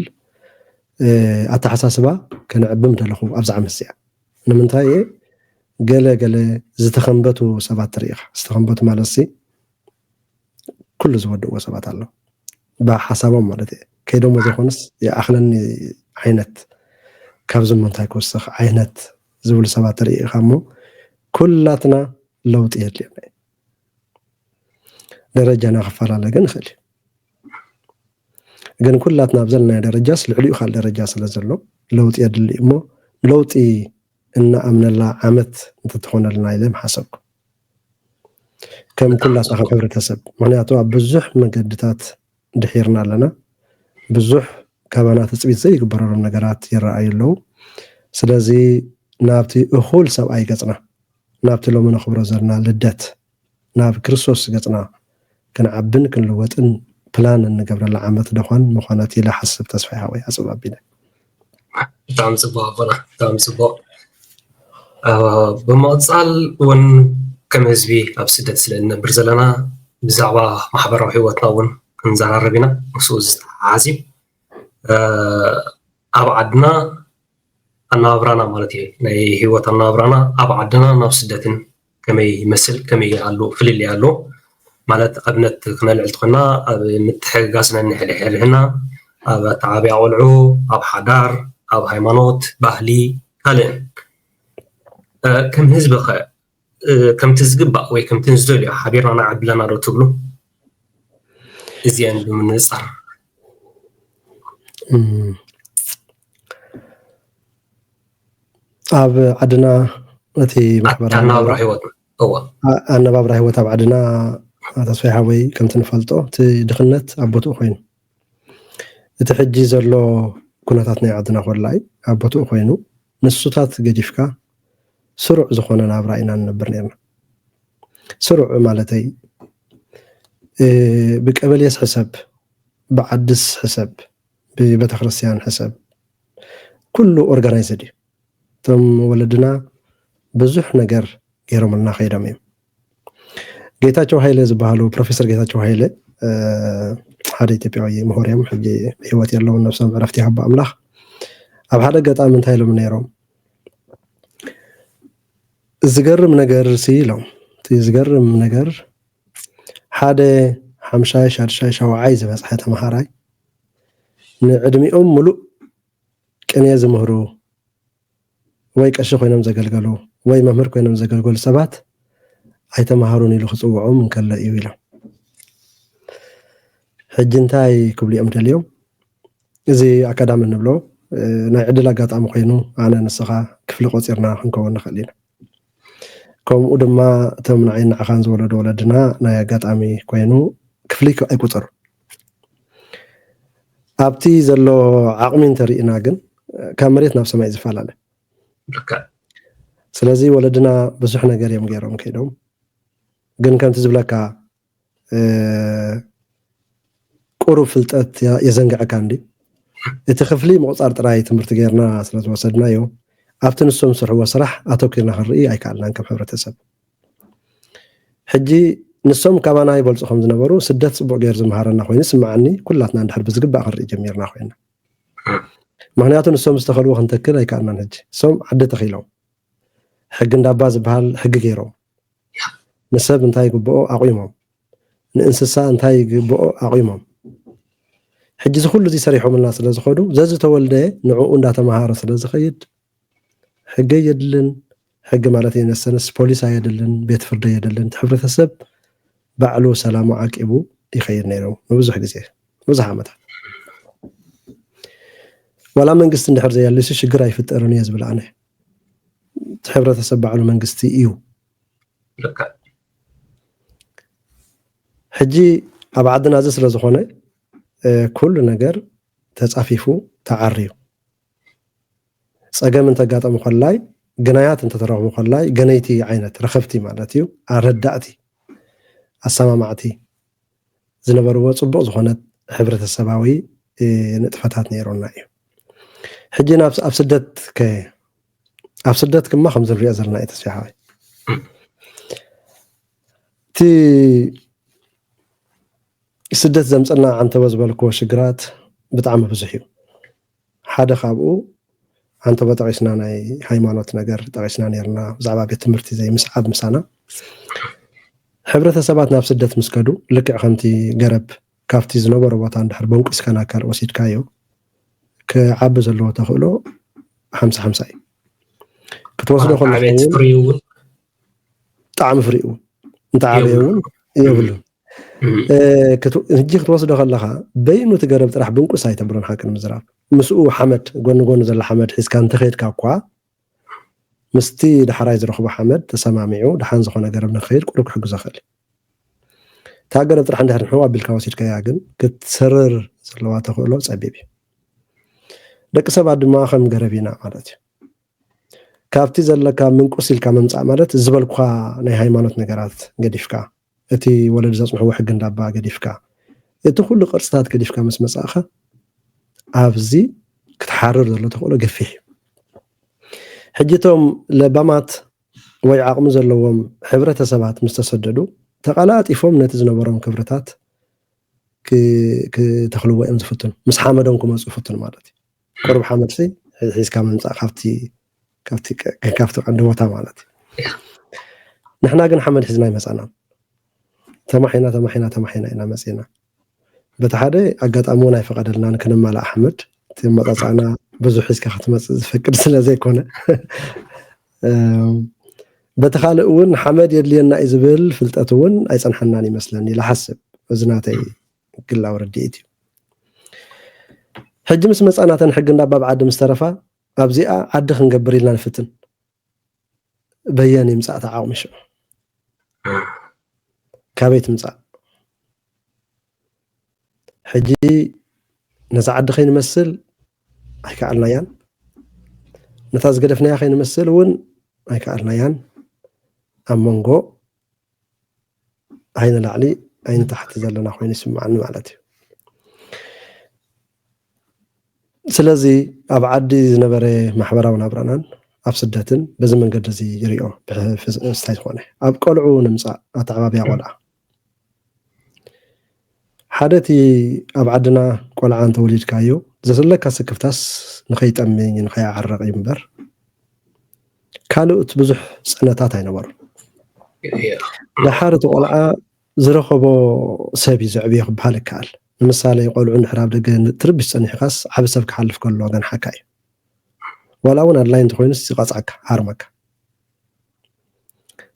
ኣተሓሳስባ ከነዕብም ደለኹ ኣብዛ ዓመት እዚኣ። ንምንታይ እየ ገለ ገለ ዝተኸንበቱ ሰባት ትርኢ ኢኻ። ዝተኸንበቱ ማለት ሲ ኩሉ ዝወድእዎ ሰባት ኣሎ ብሓሳቦም ማለት እየ። ከይዶሞ ዘይኮነስ ይኣኽለኒ ዓይነት ካብዚ እሞ እንታይ ክወስኽ ዓይነት ዝብሉ ሰባት ትርኢ ኢኻ እሞ ኩላትና ለውጢ የድልየና እዩ። ደረጃና ክፈላለ ግን ይኽእል እዩ። ግን ኩላትና ኣብ ዘለናዮ ደረጃስ ልዕሊኡ ካልእ ደረጃ ስለ ዘሎ ለውጢ የድሊ እሞ ለውጢ እናኣምነላ ዓመት እንተትኾነልና ኢለ ምሓሰብኩ። ከም ኩላትና ከም ሕብረተሰብ ምክንያቱ ኣብ ብዙሕ መገድታት ድሒርና ኣለና። ብዙሕ ካባና ትፅቢት ዘይግበረሎም ነገራት ይረኣዩ ኣለዉ። ስለዚ ናብቲ እኹል ሰብኣይ ገፅና ናብቲ ሎሚ ነኽብሮ ዘለና ልደት ናብ ክርስቶስ ገፅና ክንዓብን ክንልወጥን ፕላን እንገብረላ ዓመት ደኳን ምኾነት ኢለ ሓስብ ተስፋ ይሃወይ ኣፅብ ኣቢለ ብጣዕሚ ፅቡቅ ኣቦና ብጣዕሚ ፅቡቅ ብምቕፃል እውን ከም ህዝቢ ኣብ ስደት ስለ እንነብር ዘለና ብዛዕባ ማሕበራዊ ህይወትና እውን ክንዘራረብ ኢና ምስ ዝተሓሓዝ ኣብ ዓድና ኣነባብራና ማለት እዩ ናይ ህይወት ኣነባብራና ኣብ ዓድና ናብ ስደትን ከመይ ይመስል ከመይ ኣሎ ፍልልይ ኣሎ ማለት ኣብነት ክነልዕል ትኾና ኣብ ምትሕግጋዝ ነንሕድሕድህና ኣብ ኣተዓብያ ቆልዑ ኣብ ሓዳር ኣብ ሃይማኖት ባህሊ ካልእን ከም ህዝቢ ኸ ከምቲ ዝግባእ ወይ ከምቲ ንዝደልዮ ሓቢርና ንዓቢ ኣለና ዶ ትብሉ እዚአን ብምንፃር ኣብ ዓድና እቲ ማሕበራዊ ኣነባብራ ህይወት እዋ ኣነባብራ ህይወት ኣብ ዓድና ተስፋይ ሓወይ ከምቲ ንፈልጦ እቲ ድኽነት ኣብ ቦትኡ ኮይኑ እቲ ሕጂ ዘሎ ኩነታት ናይ ዓድና ኮላይ ኣብ ቦትኡ ኮይኑ ንሱታት ገዲፍካ ስሩዕ ዝኾነ ናብራ ኢና ንነብር ነርና። ስሩዕ ማለተይ ብቀበሌስ ሕሰብ፣ ብዓድስ ሕሰብ፣ ብቤተክርስትያን ሕሰብ፣ ኩሉ ኦርጋናይዝድ እዩ። እቶም ወለድና ብዙሕ ነገር ገይሮምልና ከይዶም እዮም። ጌታቸው ሃይለ ዝበሃሉ ፕሮፌሰር ጌታቸው ሃይለ ሓደ ኢትዮጵያዊ ምሁር እዮም፣ ሕጂ ብህይወት የለውን፣ ነብሶም ዕረፍቲ ይሃቦ ኣምላኽ። ኣብ ሓደ ኣጋጣሚ እንታይ ኢሎም ነይሮም? ዝገርም ነገር ሲ ኢሎም፣ እቲ ዝገርም ነገር ሓደ ሓምሻይ፣ ሻድሻይ፣ ሻውዓይ ዝበጽሐ ተምሃራይ ንዕድሚኦም ምሉእ ቅኔ ዝምህሩ ወይ ቀሺ ኮይኖም ዘገልገሉ ወይ መምህር ኮይኖም ዘገልገሉ ሰባት ኣይተምሃሩን ኢሉ ክጽውዖም እንከሎ እዩ ኢሎም። ሕጂ እንታይ ክብሉ እዮም ደልዮም? እዚ ኣካዳሚ እንብሎ ናይ ዕድል ኣጋጣሚ ኮይኑ ኣነ ንስኻ ክፍሊ ቆጺርና ክንከውን ንኽእል ኢና። ከምኡ ድማ እቶም ንዓይ ንዓኻን ዝወለዱ ወለድና ናይ ኣጋጣሚ ኮይኑ ክፍሊ ኣይቁጸሩ። ኣብቲ ዘሎ ዓቕሚ እንተርኢና ግን ካብ መሬት ናብ ሰማይ ዝፈላለ። ስለዚ ወለድና ብዙሕ ነገር እዮም ገይሮም ከይዶም፣ ግን ከምቲ ዝብለካ ቁሩብ ፍልጠት የዘንግዐካ እንዲ። እቲ ክፍሊ ምቑጻር ጥራይ ትምህርቲ ጌርና ስለ ዝወሰድናዮ ኣብቲ ንሶም ዝሰርሕዎ ስራሕ ኣተኪርና ክንርኢ ኣይከኣልናን ከም ሕብረተሰብ። ሕጂ ንሶም ካባና ይበልጹ ከም ዝነበሩ ስደት ጽቡቕ ገይሩ ዝመሃረና ኮይኑ ይስምዓኒ። ኩላትና እንድሕር ብዝግባእ ክንርኢ ጀሚርና ኮይና፣ ምኽንያቱ ንሶም ዝተኸልዎ ክንተክል ኣይከኣልናን። ሕጂ እሶም ዓዲ ተኺሎም ሕጊ እንዳባ ዝበሃል ሕጊ ገይሮም ንሰብ እንታይ ይግብኦ ኣቑሞም፣ ንእንስሳ እንታይ ይግብኦ ኣቑሞም። ሕጂ እዚ ኩሉ እዚ ሰሪሖምልና ስለ ዝኸዱ ዘዝተወልደ ንዕኡ እንዳተምሃረ ስለ ዝኸይድ ሕጊ የድልን። ሕጊ ማለት የነሰንስ ፖሊስ ኣየድልን፣ ቤት ፍርዲ ኣየድልን። እቲ ሕብረተሰብ ባዕሉ ሰላሙ ዓቂቡ ይኸይድ ነይሩ ንብዙሕ ግዜ፣ ብዙሕ ዓመታት። ዋላ መንግስቲ እንድሕር ዘየልሱ ሽግር ኣይፍጠርን እየ ዝብል ኣነ። እቲ ሕብረተሰብ ባዕሉ መንግስቲ እዩ። ሕጂ ኣብ ዓድና እዚ ስለ ዝኾነ ኩሉ ነገር ተጻፊፉ ተዓርዩ። ጸገም እንተጋጠሙ ከላይ፣ ግናያት እንተተረኽቡ ከላይ፣ ገነይቲ ዓይነት ረኸብቲ ማለት እዩ፣ ኣረዳእቲ፣ ኣሰማማዕቲ ዝነበርዎ ጽቡቕ ዝኾነ ሕብረተሰባዊ ንጥፈታት ነይሮና እዩ። ሕጂ ኣብ ስደት ከ ኣብ ስደት ክማ ከምዚ ንሪኦ ዘለና እዩ ተስፋ ሓወይ። እቲ ስደት ዘምፀልና ዓንተቦ ዝበልክዎ ሽግራት ብጣዕሚ ብዙሕ እዩ። ሓደ ካብኡ ዓንተቦ ጠቒስና፣ ናይ ሃይማኖት ነገር ጠቒስና ነይርና፣ ብዛዕባ ቤት ትምህርቲ ዘይምስዓብ ምሳና። ሕብረተሰባት ናብ ስደት ምስ ከዱ ልክዕ ከምቲ ገረብ ካብቲ ዝነበሮ ቦታ እንድሕር በንቁስካ ናብ ካልእ ወሲድካዮ ክዓቢ ዘለዎ ተኽእሎ ሓምሳ ሓምሳ እዩ። ክትወስዶ ከለኻ እውን ጣዕሚ ፍሪኡ እንተዓበየ እውን የብሉን። ሕጂ ክትወስዶ ከለኻ በይኑ እቲ ገረብ ጥራሕ ብንቁስ ኣይተብሎን። ሓቂ ንምዝራብ ምስኡ ሓመድ ጎኒ ጎኒ ዘሎ ሓመድ ሒዝካ እንተኸድካ እኳ ምስቲ ዳሕራይ ዝረኽቦ ሓመድ ተሰማሚዑ ደሓን ዝኾነ ገረብ ንክኸይድ ቁሩብ ክሕግዞ ይኽእል እዩ። እታ ገረብ ጥራሕ እንድሕር ንሕው ኣቢልካ ወሲድካያ ግን ክትሰርር ዘለዋ ተኽእሎ ጸቢብ እዩ። ደቂ ሰባት ድማ ከም ገረብ ኢና ማለት እዩ። ካብቲ ዘለካ ምንቁስ ኢልካ ምምጻእ ማለት ዝበልኩኻ ናይ ሃይማኖት ነገራት ገዲፍካ፣ እቲ ወለዲ ዘጽንሕዎ ሕጊ እንዳባ ገዲፍካ፣ እቲ ኩሉ ቅርጽታት ገዲፍካ ምስ መጻእኻ ኣብዚ ክትሓርር ዘሎ ተኽእሎ ገፊሕ እዩ። ሕጂ እቶም ለባማት ወይ ዓቕሚ ዘለዎም ሕብረተሰባት ምስ ተሰደዱ ተቐላጢፎም ነቲ ዝነበሮም ክብርታት ክተኽልዎ እዮም ዝፍትኑ። ምስ ሓመዶም ክመፁ ይፍትኑ ማለት እዩ። ቁሩብ ሓመድ ሲ ሒዝካ ምምፃእ ካብቲ ቀንዲ ቦታ ማለት እዩ። ንሕና ግን ሓመድ ሒዝና ኣይመፃናን። ተማሒና ተማሒና ተማሒና ኢና መፂና። በቲ ሓደ ኣጋጣሚ እውን ኣይፈቐደልናን ክንማላእ ሓመድ። እቲ ኣመፃፅኣና ብዙሕ ሒዝካ ክትመፅእ ዝፈቅድ ስለ ዘይኮነ፣ በቲ ካልእ እውን ሓመድ የድልየና እዩ ዝብል ፍልጠት እውን ኣይፀንሐናን ይመስለኒ ኢለ ሓስብ። እዚ ናተይ ግላዊ ርድኢት እዩ። ሕጂ ምስ መፃና እተን ሕጊ እንዳባ ኣብ ዓዲ ምስ ተረፋ ኣብዚኣ ዓዲ ክንገብር ኢልና ንፍትን። በየን ይምፃእ እቲ ዓቕሚ ሽዑ? ካበይ ትምፃእ? ሕጂ ነዛ ዓዲ ከይንመስል ኣይከኣልናያን፣ ነታ ዝገደፍናያ ከይንመስል እውን ኣይከኣልናያን። ኣብ መንጎ ዓይኒ ላዕሊ ዓይኒ ታሕቲ ዘለና ኮይኑ ይስምዓኒ ማለት እዩ። ስለዚ ኣብ ዓዲ ዝነበረ ማሕበራዊ ናብራናን ኣብ ስደትን በዚ መንገዲ እዚ ይሪኦ። ብሕስታይ ዝኾነ ኣብ ቆልዑ ንምፃእ ኣተዓባብያ ቆልዓ ሓደ እቲ ኣብ ዓድና ቆልዓ እንተወሊድካዮ ዘስለካ ስክፍታስ ንኸይጠሚ ንኸይዓረቕ እዩ እምበር ካልኦት ብዙሕ ጽዕነታት ኣይነበሩ። ድሓር እቲ ቆልዓ ዝረኸቦ ሰብ እዩ ዘዕብዮ ክበሃል ይከኣል። ንምሳሌ ቆልዑ እንድሕር ኣብ ደገ ትርብሽ ጸኒሕካስ ዓቢ ሰብ ክሓልፍ ከሎ ገንሓካ እዩ። ዋላ እውን ኣድላይ እንተኮይኑስ ይቐጽዓካ፣ ሃርመካ።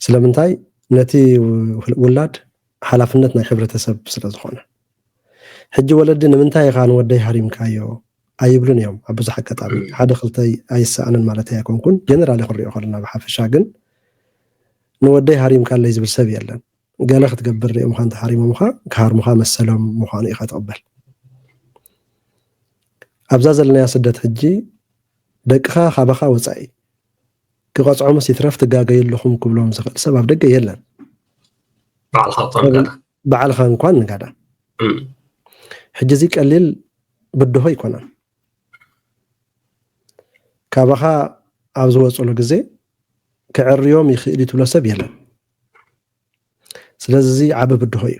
ስለምንታይ? ነቲ ውላድ ሓላፍነት ናይ ሕብረተሰብ ስለ ዝኾነ። ሕጂ ወለዲ ንምንታይ ኢኻ ንወደይ ሃሪምካዮ ኣይብሉን እዮም ኣብ ብዙሕ ኣጋጣሚ። ሓደ ክልተ ኣይሰኣንን ማለት ኣይኮንኩን፣ ጀነራሊ ክንሪኦ ከለና ብሓፈሻ ግን ንወደይ ሃሪምካለይ ዝብል ሰብ የለን። ገለ ክትገብር ሪኦምኻ እንተሃሪሞምኻ ክሃርሙኻ መሰሎም ምዃኑ ኢኻ ትቕበል። ኣብዛ ዘለናያ ስደት ሕጂ ደቅኻ ካባኻ ወፃኢ ክቐፅዖምስ ይትረፍ ትጋገዩ ኣለኹም ክብሎም ዝኽእል ሰብ ኣብ ደገ የለን። ባዕልኻ እኳ ንጋዳ ባዕልኻ እንኳን ንጋዳ እም፣ ሕጂ እዚ ቀሊል ብድሆ ኣይኮነን። ካባኻ ኣብ ዝወፅሉ ግዜ ክዕርዮም ይኽእል እዩ ትብሎ ሰብ የለን። ስለዚ እዚ ዓቢ ብድሆ እዩ፣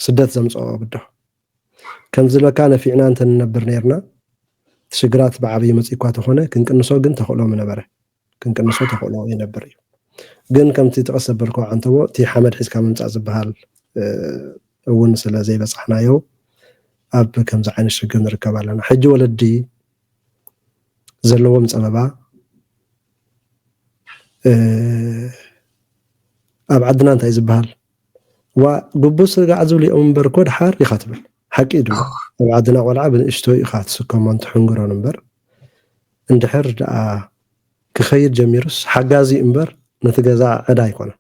ስደት ዘምፅኦ ብድሆ። ከም ዝበካ ነፊዕና እንተንነብር ነርና እቲ ሽግራት ብዓብዪ መፂእ እኳ ተኾነ ክንቅንሶ ግን ተኽእሎ ምነበረ። ክንቅንሶ ተኽእሎ ይነብር እዩ። ግን ከምቲ ጥቕስ ዘበልክዎ ዓንተቦ እቲ ሓመድ ሒዝካ ምምፃእ ዝበሃል እ፣ እውን ስለ ዘይበፃሕናዮ ኣብ ከምዚ ዓይነት ሽግር ንርከብ ኣለና። ሕጂ ወለዲ ዘለዎም ፀበባ እ፣ ኣብ ዓድና እንታይ ዝበሃል ዋ ጉቡ ስጋዕ ዝብሉ እዮም እምበር እኮ ድሓር ኢኻ ትብል። ሓቂ እዩ ድማ ኣብ ዓድና ቆልዓ ብንእሽቶ ኢኻ ትስከሞን ትሕንግሮን እምበር እንድሕር ደኣ ክኸይድ ጀሚሩስ ሓጋዚ እምበር ነቲ ገዛ ዕዳ ኣይኮነን።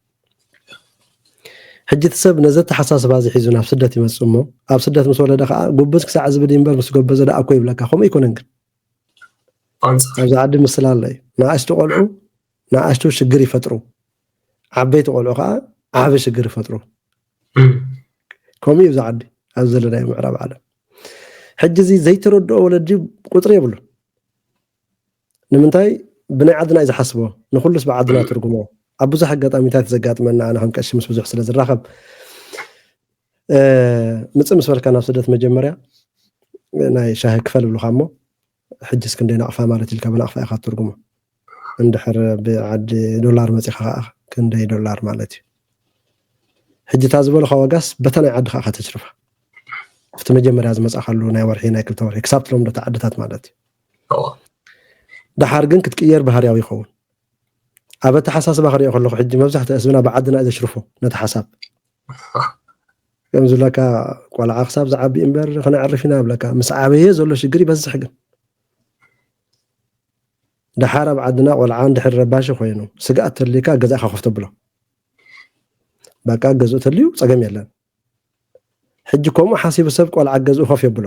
ሕጂ እቲ ሰብ ነዚ ኣተሓሳስባ እዚ ሒዙ ናብ ስደት ይመጽእ እሞ ኣብ ስደት ምስ ወለደ ከዓ ጉብዝ ክሳዕ ዝብል እዩ እምበር ምስ ጎበዘ ደኣ እኮ ይብለካ። ከምኡ ኣይኮነን ግን ኣንጻር ኣብዚ ዓዲ ምስላ ኣሎ እዩ። ንኣሽቱ ቆልዑ ንኣሽቱ ሽግር ይፈጥሩ፣ ዓበይቲ ቆልዑ ከዓ ዓቢ ሽግር ይፈጥሩ። እም፣ ከምኡ እዩ ኣብዚ ዓዲ ኣብ ዘለናዮ ምዕራብ ዓለም። ሕጂ እዚ ዘይተረድኦ ወለዲ ቁፅሪ የብሉን። ንምንታይ ብናይ ዓድና እዩ ዝሓስቦ፣ ንኩሉስ ብዓድና ትርጉሞ። ኣብ ብዙሕ ኣጋጣሚታት ዘጋጥመና ኣነ ከም ቀሺ ምስ ብዙሕ ስለ ዝራኸብ እ፣ ምፅእ ምስ በልካ ናብ ስደት መጀመርያ ናይ ሻሂ ክፈል ይብሉካ እሞ ሕጅስ ክንደይ ናቕፋ ማለት ኢልካ ብናቕፋ ኢኻ ትትርጉሞ። እንድሕር ብዓዲ ዶላር መፂኻ ከዓ ክንደይ ዶላር ማለት እዩ። ሕጂ እታ ዝበልካ ዋጋስ በታ ናይ ዓድኻ ኢኻ ተትሽርፋ። ኣብቲ መጀመርያ ዝመፃእካሉ ናይ ወርሒ ናይ ክልተ ወርሒ ክሳብ ትለምዶ እታ ዓድታት ማለት እዩ። እዋ። ደሓር ግን ክትቅየር ባህርያዊ ይኸውን። ኣብ ኣተሓሳስባ ክሪኦ ከለኹ ሕጂ መብዛሕትኡ ህዝብና ብዓድና እዩ ዘሽርፎ ነቲ ሓሳብ። ከም ዝብለካ ቆልዓ ክሳብ ዝዓቢ እምበር ክነዕርፍ ኢና ይብለካ። ምስ ዓበየ ዘሎ ሽግር ይበዝሕ ግን። ደሓር ኣብ ዓድና ቆልዓ እንድሕር ረባሺ ኮይኑ ስግኣት ተልዩካ ገዛእካ ኮፍ ተብሎ። በቃ ገዝኡ ተልዩ ፀገም የለን። ሕጂ ከምኡ ሓሲቡ ሰብ ቆልዓ ገዝኡ ኮፍ የብሎ።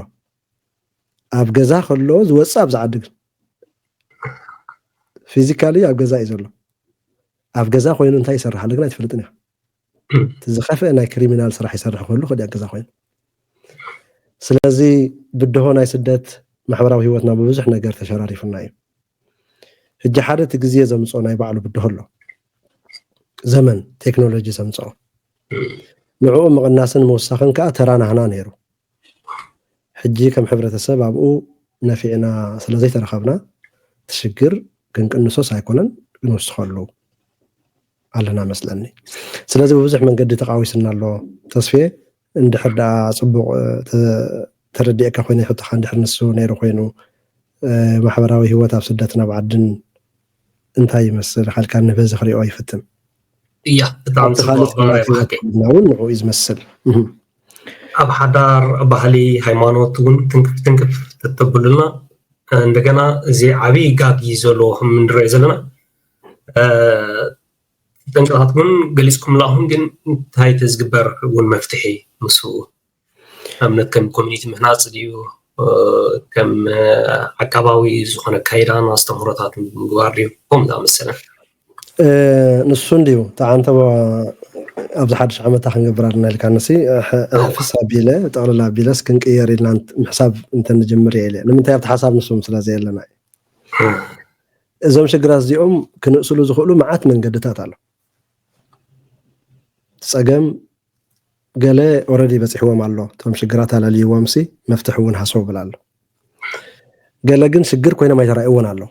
ኣብ ገዛ ከሎ ዝወፅእ ኣብዚ ዓዲ ግን ፊዚካሊ ኣብ ገዛ እዩ ዘሎ። ኣብ ገዛ ኮይኑ እንታይ ይሰርሕ ኣሎ ግን ኣይትፈልጥን ኢኻ። እቲ ዝኸፍአ ናይ ክሪሚናል ስራሕ ይሰርሕ ክህሉ ይኽእል እዩ ኣብ ገዛ ኮይኑ። ስለዚ ብድሆ ናይ ስደት ማሕበራዊ ህይወትና ብብዙሕ ነገር ተሸራሪፉና እዩ። ሕጂ ሓደ እቲ ግዜ ዘምፅኦ ናይ ባዕሉ ብድሆ ኣሎ። ዘመን ቴክኖሎጂ ዘምፅኦ ንዕኡ ምቕናስን ምውሳኽን ከዓ ተራ ናህና ነይሩ። ሕጂ ከም ሕብረተሰብ ኣብኡ ነፊዕና ስለ ዘይተረኸብና እቲ ሽግር ክንቅንሶስ ኣይኮነን ክንውስኸሉ ኣለና መስለኒ። ስለዚ ብብዙሕ መንገዲ ተቃዊስና ኣሎ ተስፍየ። እንድሕር ደኣ ፅቡቕ እ፣ ተ- ተረዲእካ ኮይነ ሕቶኻ እንድሕር ንሱ ነይሩ ኮይኑ እ፣ ማሕበራዊ ህይወት ኣብ ስደትን ኣብ ዓድን እንታይ ይመስል ካልካ ንበዚ ክሪኦ ይፍትን። እያ ብጣዕሚ ኣብቲ ጽቡቕ ካልእ ኣስተማሪ ህይወት ብሓቂ ኮይንና እውን ንዕኡ እዩ ዝመስል። እህ። ኣብ ሓዳር ባህሊ ሃይማኖት እውን ትንክፍ ትንክፍ ተተብሉልና እንደገና እዚ ዓብዪ ጋግ እዩ ዘለዎ ከም እንሪኦ ዘለና እ፣ ጠንቅታት እውን ገሊፅኩምላ ኣኹም ግን እንታይ ተዝግበር እውን መፍትሒ ምስኡ ኣብነት ከም ኮሚኒቲ ምህናፅ ድዩ እ፣ ከም እ፣ ዓቃባዊ ዝኾነ ካይዳን ኣስተምህሮታት ምግባር ድዩ ከምኡ ዝኣመሰለ እ፣ ንሱ እንድዩ ተዓንተቦ ኣብዚ ሓድሽ ዓመታ ክንገብር ኣለና ኢልካ ንሲ ሕፍስ ኣቢለ ጠቕልል ኣቢለስ ክንቅየር ኢልና ምሕሳብ እንተንጅምር እየ ኢለ ንምንታይ ኣብቲ ሓሳብ ንሱ ስለ ዘየለና እዩ። እዞም ሽግራት እዚኦም ክንእስሉ ዝኽእሉ መዓት መንገድታት ኣሎ። ጸገም ገለ ኦረዲ በፂሕዎም ኣሎ። እቶም ሽግራት ኣለልይዎም ሲ መፍትሒ እውን ሃሰው ብላ ኣሎ። ገለ ግን ሽግር ኮይኖም ኣይተራእይዎን ኣለዉ።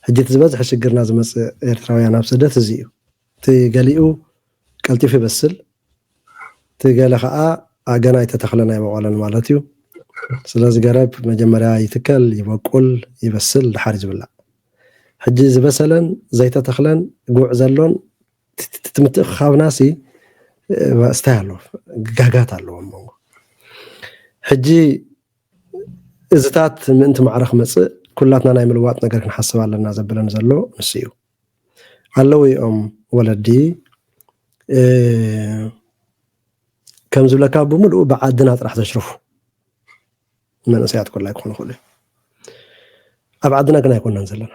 ሕጂ እቲ ዝበዝሐ ሽግርና ዝመፅእ ኤርትራውያን ኣብ ስደት እዚ እዩ። እቲ ገሊኡ ቀልጢፉ ይበስል፣ እቲ ገለ ከዓ ኣገና ኣይተተኽለን ኣይበቆለን ማለት እዩ። ስለዚ ገረብ መጀመርያ ይትከል፣ ይበቁል፣ ይበስል፣ ድሓር እዩ ዝብላዕ። ሕጂ ዝበሰለን ዘይተተኽለን ጉዕ ዘሎን ትምትእኻብናሲ ስታይ ኣሎ፣ ጋጋት ኣለዎ መንጎ። ሕጂ እዚታት ምእንቲ ማዕረ ክመፅእ ኩላትና ናይ ምልዋጥ ነገር ክንሓስብ ኣለና ዘብለን ዘሎ ንሱ እዩ። ኣለዉ እዮም ወለዲ ከም ዝብለካ ብምልኡ ብዓድና ጥራሕ ዘሽርፉ መንእሰያት ኮላ ክኾኑ ይኽእሉ እዮም። ኣብ ዓድና ግን ኣይኮናን ዘለና።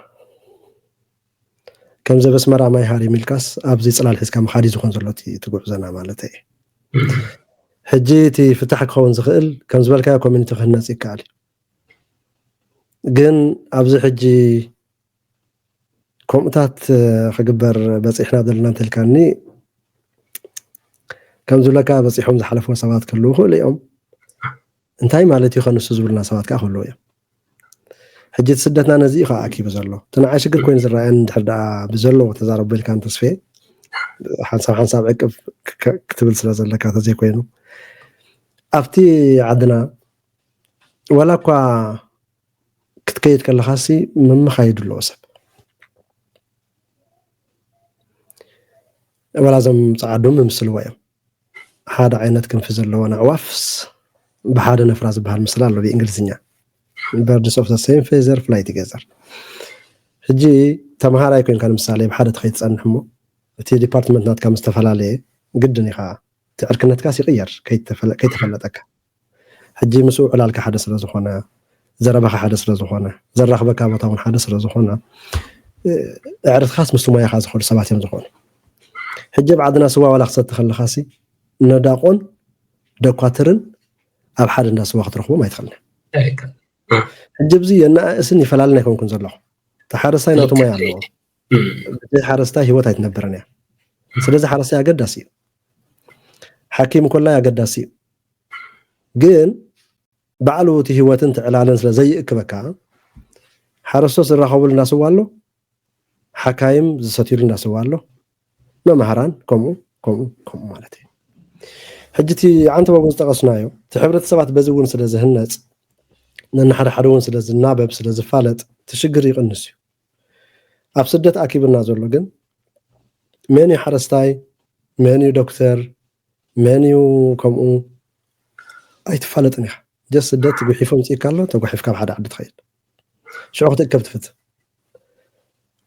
ከምዚ ኣብ ኣስመራ ማይ ሃር የሚልካስ ኣብዚ ፅላል ሒዝካ መኻዲ ዝኾን ዘሎ እቲ ጉዕዞና ማለት እዩ። ሕጂ እቲ ፍታሕ ክኸውን ዝኽእል ከም ዝበልካዮ ኮሚኒቲ ክህነፅ ይከኣል እዩ። ግን ኣብዚ ሕጂ ከምኡታት ክግበር በፂሕና ዘለና እንተልካኒ ከም ዝብለካ በፂሖም ዝሓለፍዎ ሰባት ክህልዉ ይኽእሉ እዮም። እንታይ ማለት እዩ ከንሱ ዝብሉና ሰባት ከዓ ክህልዉ እዮም። ሕጂ እቲ ስደትና ነዚ እዩ ከዓ ኣኪቡ ዘሎ። እቲ ንዓይ ሽግር ኮይኑ ዝረኣየኒ እንድሕር ደኣ ብዘለዎ ተዛረቦ ኢልካ ንተስፌ ሓንሳብ ሓንሳብ ዕቅብ ክትብል ስለ ዘለካ ተዘይኮይኑ ኣብቲ ዓድና ዋላ እኳ ክትከይድ ከለኻሲ ምምኻይዱ ኣለዎ ሰብ ወላ እዞም ፀዓዱ ምምስልዎ እዮም። ሓደ ዓይነት ክንፊ ዘለወን ኣዕዋፍስ ብሓደ ነፍራ ዝበሃል ምስላ ኣሎ ብእንግሊዝኛ። Birds of the same feather fly together። ሕጂ ተምሃራይ ኮንካ ንምሳሌ ብሓደ ተኸይትፀንሕ እሞ እቲ ዲፓርትመንት ናትካ ምስ ተፈላለየ ግድን ኢኻ እቲ ዕርክነትካስ ይቕየር ከይተፈለጠካ። ሕጂ ምስኡ ዕላልካ ሓደ ስለ ዝኾነ፣ ዘረባኻ ሓደ ስለ ዝኾነ፣ ዘራኽበካ ቦታ እውን ሓደ ስለ ዝኾነ፣ ኣዕርትኻስ ምስቲ ሞያኻ ዝኸዱ ሰባት እዮም ዝኾኑ። ሕጂ ኣብ ዓድና ስዋ ዋላ ክሰቲ ከለኻሲ ነዳቆን ደኳትርን ኣብ ሓደ እንዳ ስዋ ክትረኽቦም ኣይትኽእልን። ሕጂ ኣብዚ የናእስን ይፈላልን ኣይኮንኩን ዘለኹ። እቲ ሓረስታይ ናቱ ሞያ ኣለዎ። ብዘይ ሓረስታይ ህይወት ኣይትነብርን እያ። ስለዚ ሓረስታይ ኣገዳሲ እዩ። ሓኪም ኮላይ ኣገዳሲ እዩ። ግን ባዕሉ እቲ ህይወትን ትዕላልን ስለ ዘይእክበካ ሓረስቶት ዝራኸቡሉ እንዳስዋ ኣሎ፣ ሓካይም ዝሰትዩሉ እንዳስዋ ኣሎ፣ መማህራን ከምኡ ከምኡ ከምኡ ማለት እዩ። ሕጂ እቲ ዓንተ ባቡ ዝጠቐስናዮ እቲ ሕብረተሰባት በዚ እውን ስለ ዝህነፅ ነንሓደ ሓደ እውን ስለ ዝናበብ ስለ ዝፋለጥ እቲ ሽግር ይቕንስ እዩ። ኣብ ስደት ኣኪብና ዘሎ ግን መን እዩ ሓረስታይ፣ መን እዩ ዶክተር፣ መን እዩ ከምኡ ኣይትፋለጥን ኢኻ። ጀስ ስደት ጉሒፎ ምፅእካ ኣሎ ተጓሒፍካ ኣብ ሓደ ዓዲ ትኸይድ ሽዑ ክትእከብ ትፍት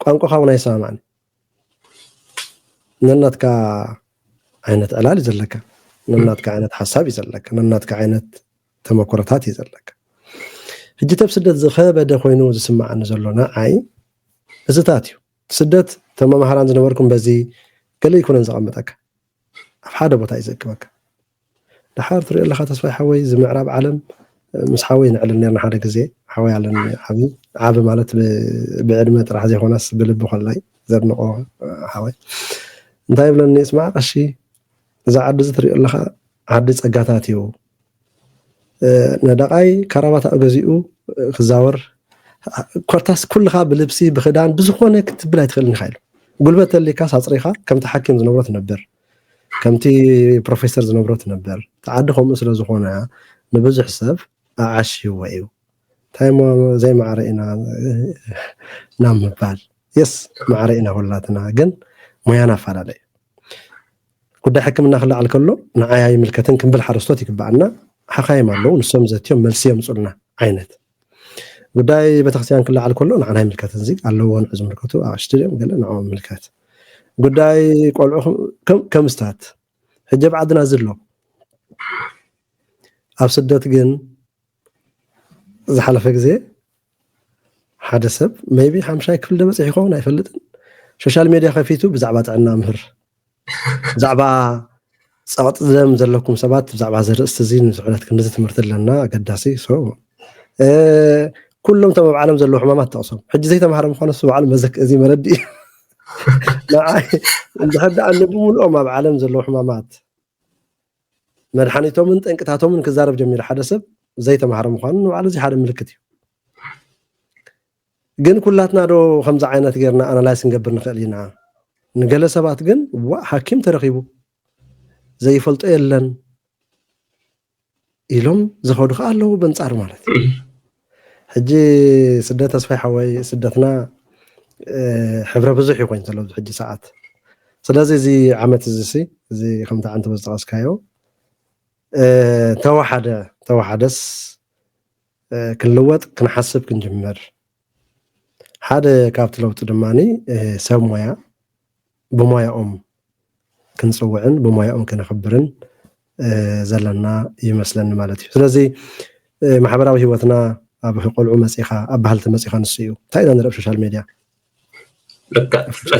ቋንቋኻ እውን ኣይሰማማዕን ነናትካ ዓይነት ዕላል እዩ ዘለካ ነናትካ ዓይነት ሓሳብ እዩ ዘለካ ነናትካ ዓይነት ተመክሮታት እዩ ዘለካ ሕጂ ተብ ስደት ዝኸበደ ኮይኑ ዝስማዓኒ ዘሎ ንዓይ እዝታት እዩ ስደት ተመማህራን ዝነበርኩም በዚ ገለ ይኮነን ዘቐምጠካ ኣብ ሓደ ቦታ እዩ ዘእክበካ ድሓር ትሪኦ ኣለኻ ተስፋይ ሓወይ እዚ ምዕራብ ዓለም ምስ ሓወይ ንዕልል ነርና ሓደ ግዜ ሓወይ ኣለኒ ዓቢ ዓቢ ማለት ብዕድመ ጥራሕ ዘይኮነስ ብልቢ ኮላይ ዘድንቆ ሓወይ እንታይ ይብለኒ ስማዕ ቀሺ እዛ ዓዲ እዚ ትሪኦ ኣለኻ ዓዲ ጸጋታት እዩ ነዳቓይ ካራባታ ገዚኡ ክዛወር ኮርታስ ኩልኻ ብልብሲ ብክዳን ብዝኾነ ክትብል ኣይትኽእልን ኢኻ ኢሉ ጉልበት ተሊካስ ኣፅሪኻ ከምቲ ሓኪም ዝነብሮ ትነብር ከምቲ ፕሮፌሰር ዝነብሮ ትነብር እቲ ዓዲ ከምኡ ስለ ዝኾነ ንብዙሕ ሰብ ኣዓሽይዎ እዩ እንታይ ሞ ዘይማዕረ ኢና ናብ ምባል የስ ማዕረ ኢና ሁላትና ግን ሞያና ኣፈላለ እዩ ጉዳይ ሕክምና ክለዓል ከሎ ንዓይ ኣይምልከትን ክንብል ሓረስቶት ይግበኣና ሓኻይም ኣለዉ ንሶም ዘትዮም መልሲ የምፁልና ዓይነት ጉዳይ ቤተክርስትያን ክለዓል ከሎ ንዓና ኣይምልከትን ዚ ኣለዎ ንዑ ዝምልከቱ ኣቅሽቲ ድዮም ገለ ንዕኦም ምልከት ጉዳይ ቆልዑ ከምስታት ሕጂ ኣብ ዓድና እዚ ኣሎ ኣብ ስደት ግን ዝሓለፈ ግዜ ሓደ ሰብ maybe ሓምሻይ ክፍሊ ዶ በፂሑ ይኸውን ኣይፈልጥን social media ከፊቱ ብዛዕባ ጥዕና ምህር ብዛዕባ ፀቕጢ ደም ዘለኩም ሰባት ብዛዕባ እዚ ርእስቲ እዚ ንዝዕለት ክንዲ ትምህርቲ ኣለና ኣገዳሲ so ኩሎም እቶም ኣብ ዓለም ዘለዉ ሕማማት ጠቕሶም ሕጂ ዘይተምሃረ ምኳኑ እሱ ባዕሉ መዘክ እዚ መረዲ እዩ ንዓይ እንድሕር ደኣ ንብምልኦም ኣብ ዓለም ዘለዉ ሕማማት መድሓኒቶምን ጠንቅታቶምን ክዛረብ ጀሚሩ ሓደ ሰብ ዘይተማሃረ ምዃኑ ንባዕሉ እዚ ሓደ ምልክት እዩ። ግን ኩላትና ዶ ከምዚ ዓይነት ጌርና ኣናላይስ ክንገብር ንኽእል ኢና? ንገለ ሰባት ግን ዋእ ሓኪም ተረኺቡ ዘይፈልጦ የለን ኢሎም ዝኸዱ ከዓ ኣለዉ በንጻር ማለት እዩ። ሕጂ ስደት ተስፋይ ሓወይ ስደትና ሕብረ ብዙሕ እዩ ኮይኑ ዘሎ ኣብዚ ሕጂ ሰዓት። ስለዚ እዚ ዓመት እዚ ሲ እዚ ከምቲ ዓንተ ዝጠቐስካዮ ተወሓደ ተወሓደስ ክንልወጥ ክንሓስብ ክንጅምር ሓደ ካብቲ ለውጢ ድማ ሰብ ሞያ ብሞያኦም ክንፅውዕን ብሞያኦም ክነኽብርን ዘለና ይመስለኒ ማለት እዩ። ስለዚ ማሕበራዊ ህይወትና ኣብ ቆልዑ መፂኻ ኣብ ባህልቲ መፂኻ ንሱ እዩ። እንታይ ኢና ንርኢ ሶሻል ሜድያ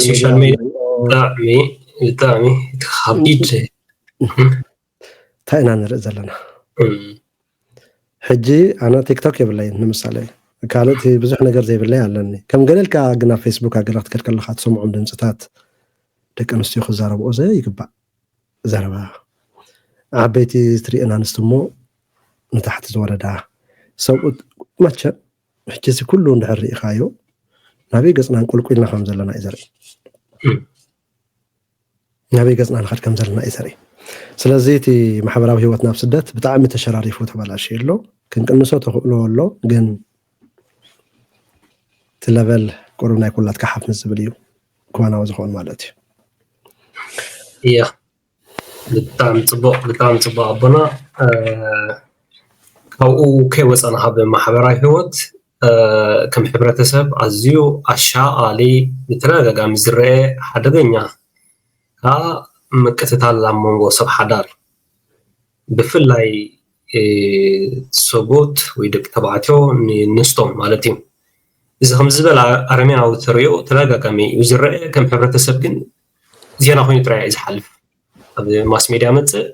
ሶሻል ሜድያ ብጣዕሚ ብጣዕሚ ከቢድ እንታይ ኢና ንርኢ ዘለና? ሕጂ ኣነ ቲክቶክ የብለይን ንምሳሌ ካልእ ብዙሕ ነገር ዘይብለይ ኣለኒ። ከም ገለ ኢልካ ግን ኣብ ፌስቡክ ኣገለ ክትከድ ከለካ ትሰምዖም ድምፅታት ደቂ ኣንስትዮ ክዛረብኦ ዘይግባእ ዘረባ ዓበይቲ ትሪእን ኣንስቲ እሞ ንታሕቲ ዝወረዳ ሰብኡት መቸም ሕጂ እዚ ኩሉ እንድሕር ርኢኻዮ ናበይ ገፅና እንቁልቁልና ከም ዘለና እዩ ዘርኢ። ናበይ ገፅና ንኸድ ከም ዘለና እዩ ዘርኢ። ስለዚ እቲ ማሕበራዊ ህይወት ናብ ስደት ብጣዕሚ ተሸራሪፉ ተበላሽዩ ኣሎ። ክንቅንሶ ተኽእሎ ኣሎ ግን እቲ ለቨል ቁሩብ ናይ ኩላትካ ሓፍ ምስ ዝብል እዩ ክዋናዊ ዝኸውን ማለት እዩ። እያ ብጣዕሚ ፅቡቅ ብጣዕሚ ፅቡቅ ኣቦና። ካብኡ ከይወፀና ካብ ማሕበራዊ ህይወት ከም ሕብረተሰብ ኣዝዩ ኣሻቓሊ ብተደጋጋሚ ዝረአ ሓደገኛ ከዓ ምቅትታል ኣብ መንጎ ሰብ ሓዳር ብፍላይ ሰቦት ወይ ደቂ ተባዕትዮ ንንስቶም ማለት እዩ። እዚ ከም ዝበለ ኣረሜናዊ ተሪኦ ተደጋጋሚ እዩ ዝረአ። ከም ሕብረተሰብ ግን ዜና ኮይኑ ጥራይ እዩ ዝሓልፍ። ኣብ ማስ ሜድያ መፅእ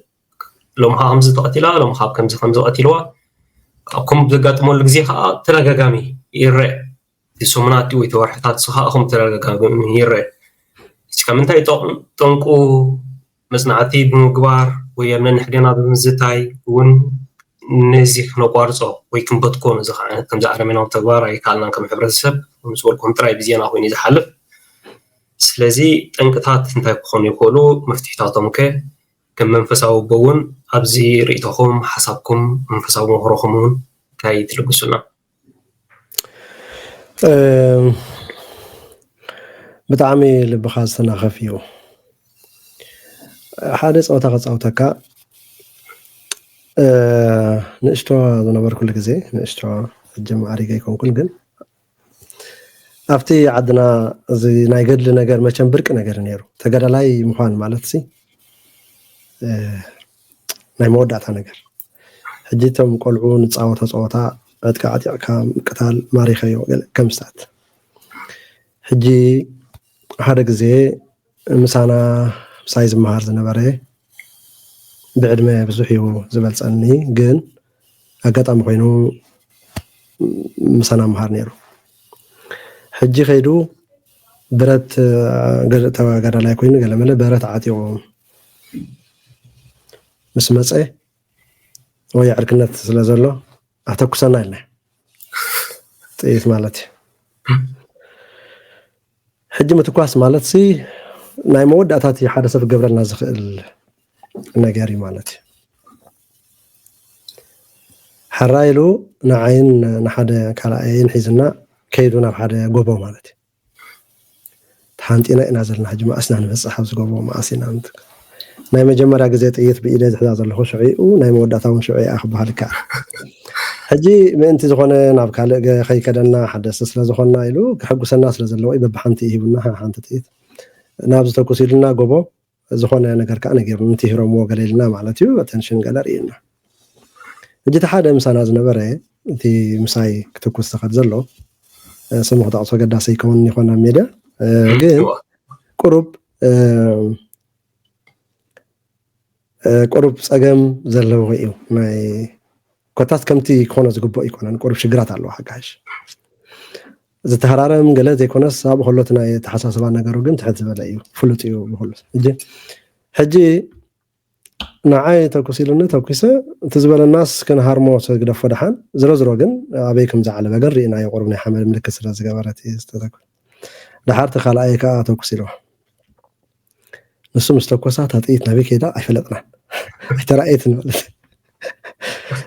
ሎም ከዓ ከምዚ ተቐቲላ ሎም ከዓ ከምዚ ከምዚ ቀቲልዋ ኣብ ከም ዘጋጥመሉ ግዜ ከዓ ተደጋጋሚ ይረአ። እቲ ሰሙናት ወይ ተወርሕታት ከዓ ከም ተደጋጋሚ ይረአ። እስከ ምንታይ ጠንቁ መፅናዕቲ ብምግባር ወይ ኣብ ነንሕደና ብምዝታይ እውን ነዚ ክነቋርፆ ወይ ክንበትኮ ነዚ ዓይነት ከምዚ ኣረሜናዊ ተግባር ኣይከኣልናን ከም ሕብረተሰብ ምስ በልኩም ጥራይ ብዜና ኮይኑ ዝሓልፍ። ስለዚ ጠንቅታት እንታይ ክኾኑ ይኽእሉ? መፍትሒታቶም ከ ከም መንፈሳዊ ኣቦ እውን ኣብዚ ርእይቶኹም ሓሳብኩም መንፈሳዊ መኽሮኹም እውን እንታይ ትልግሱና? ብጣዕሚ ልብኻ ዝተናኸፍ እዩ። ሓደ ፀወታ ከፃውተካ ንእሽቶ ዝነበርኩሉ ግዜ ንእሽቶ ሕጂ ማዕሪገ ኣይኮንኩን ግን ኣብቲ ዓድና እዚ ናይ ገድሊ ነገር መቸም ብርቂ ነገር ነይሩ። ተጋዳላይ ምዃን ማለት ሲ ናይ መወዳእታ ነገር። ሕጂ እቶም ቆልዑ ንፃወቶ ፀወታ ዕጥቂ ዓጢቕካ ምቅታል ማሪኸዮ ገለ ከምስታት። ሕጂ ሓደ ግዜ ምሳና ምሳይ ዝመሃር ዝነበረ ብዕድመ ብዙሕ እዩ ዝበልፀኒ ግን ኣጋጣሚ ኮይኑ ምሳና ምሃር ነይሩ። ሕጂ ከይዱ ብረት ተጋዳላይ ኮይኑ ገለመለ ብረት ዓጢቑ ምስ መፀ ወይ ዕርክነት ስለ ዘሎ ኣተኩሰና ኢልና ጥይት ማለት እዩ። ሕጂ ምትኳስ ማለት ሲ ናይ መወዳእታ እቲ ሓደ ሰብ ክገብረልና ዝኽእል ነገር እዩ ማለት እዩ። ሕራይ ኢሉ ንዓይን ንሓደ ካልኣየይን ሒዝና ከይዱ ናብ ሓደ ጎቦ ማለት እዩ። ተሓንጢና ኢና ዘለና ሕጂ መኣስና ንበፅሕ ኣብዚ ጎቦ መኣስ ኢና ናይ መጀመርያ ግዜ ጥይት ብኢደ ዝሕዛ ዘለኹ ሽዑ ናይ መወዳእታ እውን ሽዑ እያ ክበሃል ይከኣል። ሕጂ ምእንቲ ዝኾነ ናብ ካልእ ከይከደና ሓደስቲ ስለዝኾንና ኢሉ ክሕጉሰና ስለዘለዎ እዩ በብሓንቲ ይሂቡና ሓንቲ ጥይት ናብ ዝተኩስ ኢሉና ጎቦ ዝኾነ ነገር ከዓ ነጊሩ ንቲ ሂሮምዎ ገለ ኢልና ማለት እዩ ኣተንሽን ገለ ርእዩና። ሕጂ እቲ ሓደ ምሳና ዝነበረ እቲ ምሳይ ክትኩስ ዝኸድ ዘሎ ስሙ ክጠቕሶ ገዳሲ ይከውን ይኾን ኣብ ሜድያ ግን ቁሩብ ቁሩብ ፀገም ዘለዎ እዩ ናይ ኮታስ ከምቲ ክኾኖ ዝግብኦ ኣይኮነን። ቁሩብ ሽግራት ኣለዎ ሓጋሽ ዝተሃራረም ገለ ዘይኮነስ ኣብኡ ከሎ እቲ ናይ ኣተሓሳስባ ነገሩ ግን ትሕት ዝበለ እዩ፣ ፍሉጥ እዩ ብኩሉ። ሕጂ ሕጂ ንዓይ ተኩስ ኢሉኒ፣ ተኩሰ። እቲ ዝበለናስ ክንሃርሞ፣ ስግደፎ ደሓን። ዝሮ ዝሮ ግን ኣበይ ከም ዝዓለበ ግን ርኢናዮ፣ ቁሩብ ናይ ሓመድ ምልክት ስለ ዝገበረ እቲ ዝተተኮሰ። ደሓር እቲ ካልኣይ ከኣ ተኩስ ኢልዎ። ንሱ ምስ ተኮሳ እታ ጥይት ናበይ ከይዳ ኣይፈለጥናን። ኣይተራእየትን ማለት።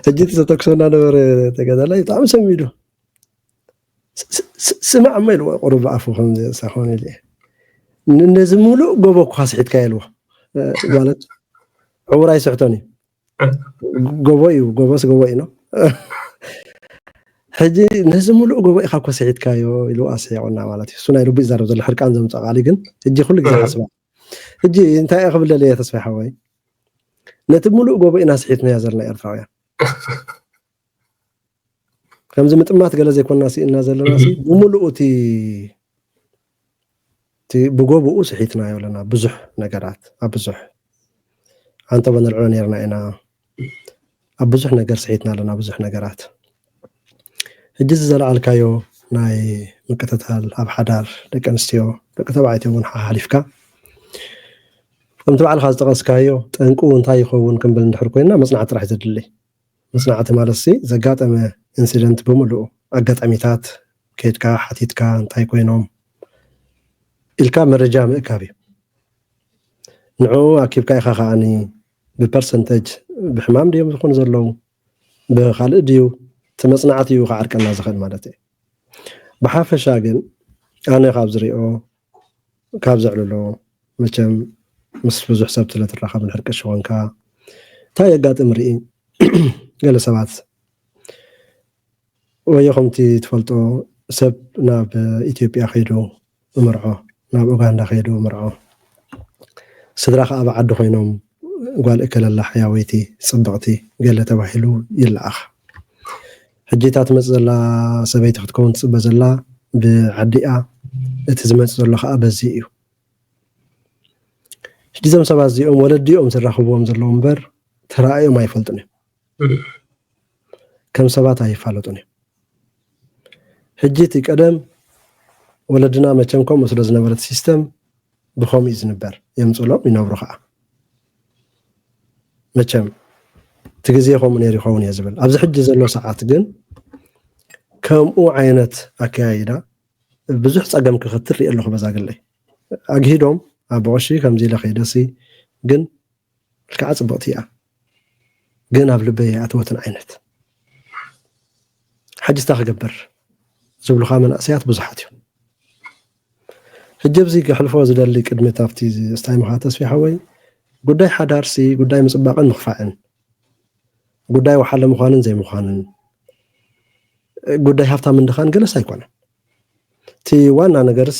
ሕጂ እቲ ዘተኩሰና ነበረ ተጋዳላይ ብጣዕሚ ሰሚዱ። ስ-፣ ስ-፣ ስ-፣ ስማዕ እሞ ኢልዎ፣ ቁሩብ ብኣፉ ከም ሳኾን ኢሉ። ን-፣ ነዚ ሙሉእ ጎቦ እኳ ስሒትካ ኢልዎ። እ፣ ማለት ዕውር ኣይስሕቶን እዩ። ጎቦ እዩ፣ ጎቦስ ጎቦ እዩ ነው። ሕጂ ነዚ ሙሉእ ጎቦ ኢኻ እኮ ስሒትካዮ ኢሉ ኣስሒቑና ማለት እዩ። እሱ ናይ ልቡ ይዛረብ ዘሎ፣ ሕርቃን ዘምጽኦ ቃል እዩ፣ ግን ሕጂ ኩሉ ግዜ እ። ሓስባ። ሕጂ እንታይ እየ ክብል ደልየ ተስፋ ሓወይ? ነቲ ሙሉእ ጎቦ ኢና ስሒትናዮ ዘለና ኤርትራውያን። ከምዚ ምጥማት ገለ ዘይኮንና ስኢንና ዘለና ሲ፣ እህ። ብምሉኡ እቲ፣ እቲ ብጎብኡ ስሒትናዮ ኣለና። ብዙሕ ነገራት፣ ኣብ ብዙሕ ኣንተ በነልዕሎ ነርና ኢና። ኣብ ብዙሕ ነገር ስሒትና ኣለና፣ ብዙሕ ነገራት። ሕጂ እዚ ዘለዓልካዮ ናይ ምቅትታል ኣብ ሓዳር ደቂ ኣንስትዮ፣ ደቂ ተባዕትዮ እውን ሓሓሊፍካ፣ ከምቲ ባዕልኻ ዝጠቐስካዮ ጠንቁ እንታይ ይኸውን ክንብል እንድሕር ኮይንና መጽናዕቲ ጥራሕ እዩ ዘድሊ። መጽናዕቲ ማለት ሲ ዘጋጠመ ኢንሲደንት ብምሉኡ ኣጋጣሚታት ከይድካ ሓቲትካ እንታይ ኮይኖም ኢልካ መረጃ ምእካብ እዩ። ንዕኡ ኣኪብካ ኢኻ ከዓኒ ብፐርሰንተጅ ብሕማም ድዮም ዝኾኑ ዘለዉ፣ ብኻልእ ድዩ፣ እቲ መጽናዕቲ እዩ ክዓርቀና ዝኽእል ማለት እዩ። ብሓፈሻ ግን ኣነ ካብ ዝሪኦ፣ ካብ ዘዕልሎ፣ መቸም ምስ ብዙሕ ሰብ ስለ ትራኸብ ንሕርቂ ሽኾንካ እንታይ የጋጥም ርኢ፣ ገለ ሰባት ወዮ ከምቲ ትፈልጦ ሰብ ናብ ኢትዮጵያ ከይዱ እምርዖ፣ ናብ ኡጋንዳ ከይዱ እምርዖ፣ ስድራ ከኣ ኣብ ዓዲ ኮይኖም ጓል እከለላ ሕያወይቲ ጽብቕቲ ገለ ተባሂሉ ይለኣኽ። ሕጂ እታ ትመጽእ ዘላ ሰበይቲ ክትከውን ትጽበ ዘላ ብዓዲኣ፣ እቲ ዝመጽእ ዘሎ ከኣ በዚ እዩ። ሕጂ እዞም ሰባት እዚኦም ወለዲኦም ዝራኽብዎም ዘለዉ እምበር ተራእዮም ኣይፈልጡን እዮም። ከም ሰባት ኣይፋለጡን እዮም። ሕጂ እቲ ቀደም ወለድና መቸም ከምኡ ስለ ዝነበረ እቲ ሲስተም ብኸምኡ እዩ ዝንበር። የምጽእሎም ይነብሩ ኸዓ። መቸም እቲ ግዜ ከምኡ ነይሩ ይኸውን እየ ዝብል። ኣብዚ ሕጂ ዘሎ ሰዓት ግን ከምኡ ዓይነት ኣከያይዳ ብዙሕ ጸገም ክኸትል ሪኦ ኣለኹ በዛ ግለይ። ኣግሂዶም ኣቦ ቀሺ ከምዚ ኢለ ከይደሲ ግን መልክዓ ጽብቕቲ እያ፣ ግን ኣብ ልበይ ኣይኣተወትን ዓይነት። ሕጂ እንታይ ክገብር ዝብሉኻ መናእሰያት ብዙሓት እዮም። ሕጂ ኣብዚ ከሕልፎ ዝደሊ ቅድሚ ኣብቲ ስታይምኻ ተስፊ ሓወይ፣ ጉዳይ ሓዳርሲ ጉዳይ ምጽባቕን ምኽፋዕን፣ ጉዳይ ወሓለ ምዃንን ዘይምዃንን፣ ጉዳይ ሃብታም ምድኻን ገለስ ኣይኮነን። እቲ ዋና ነገርስ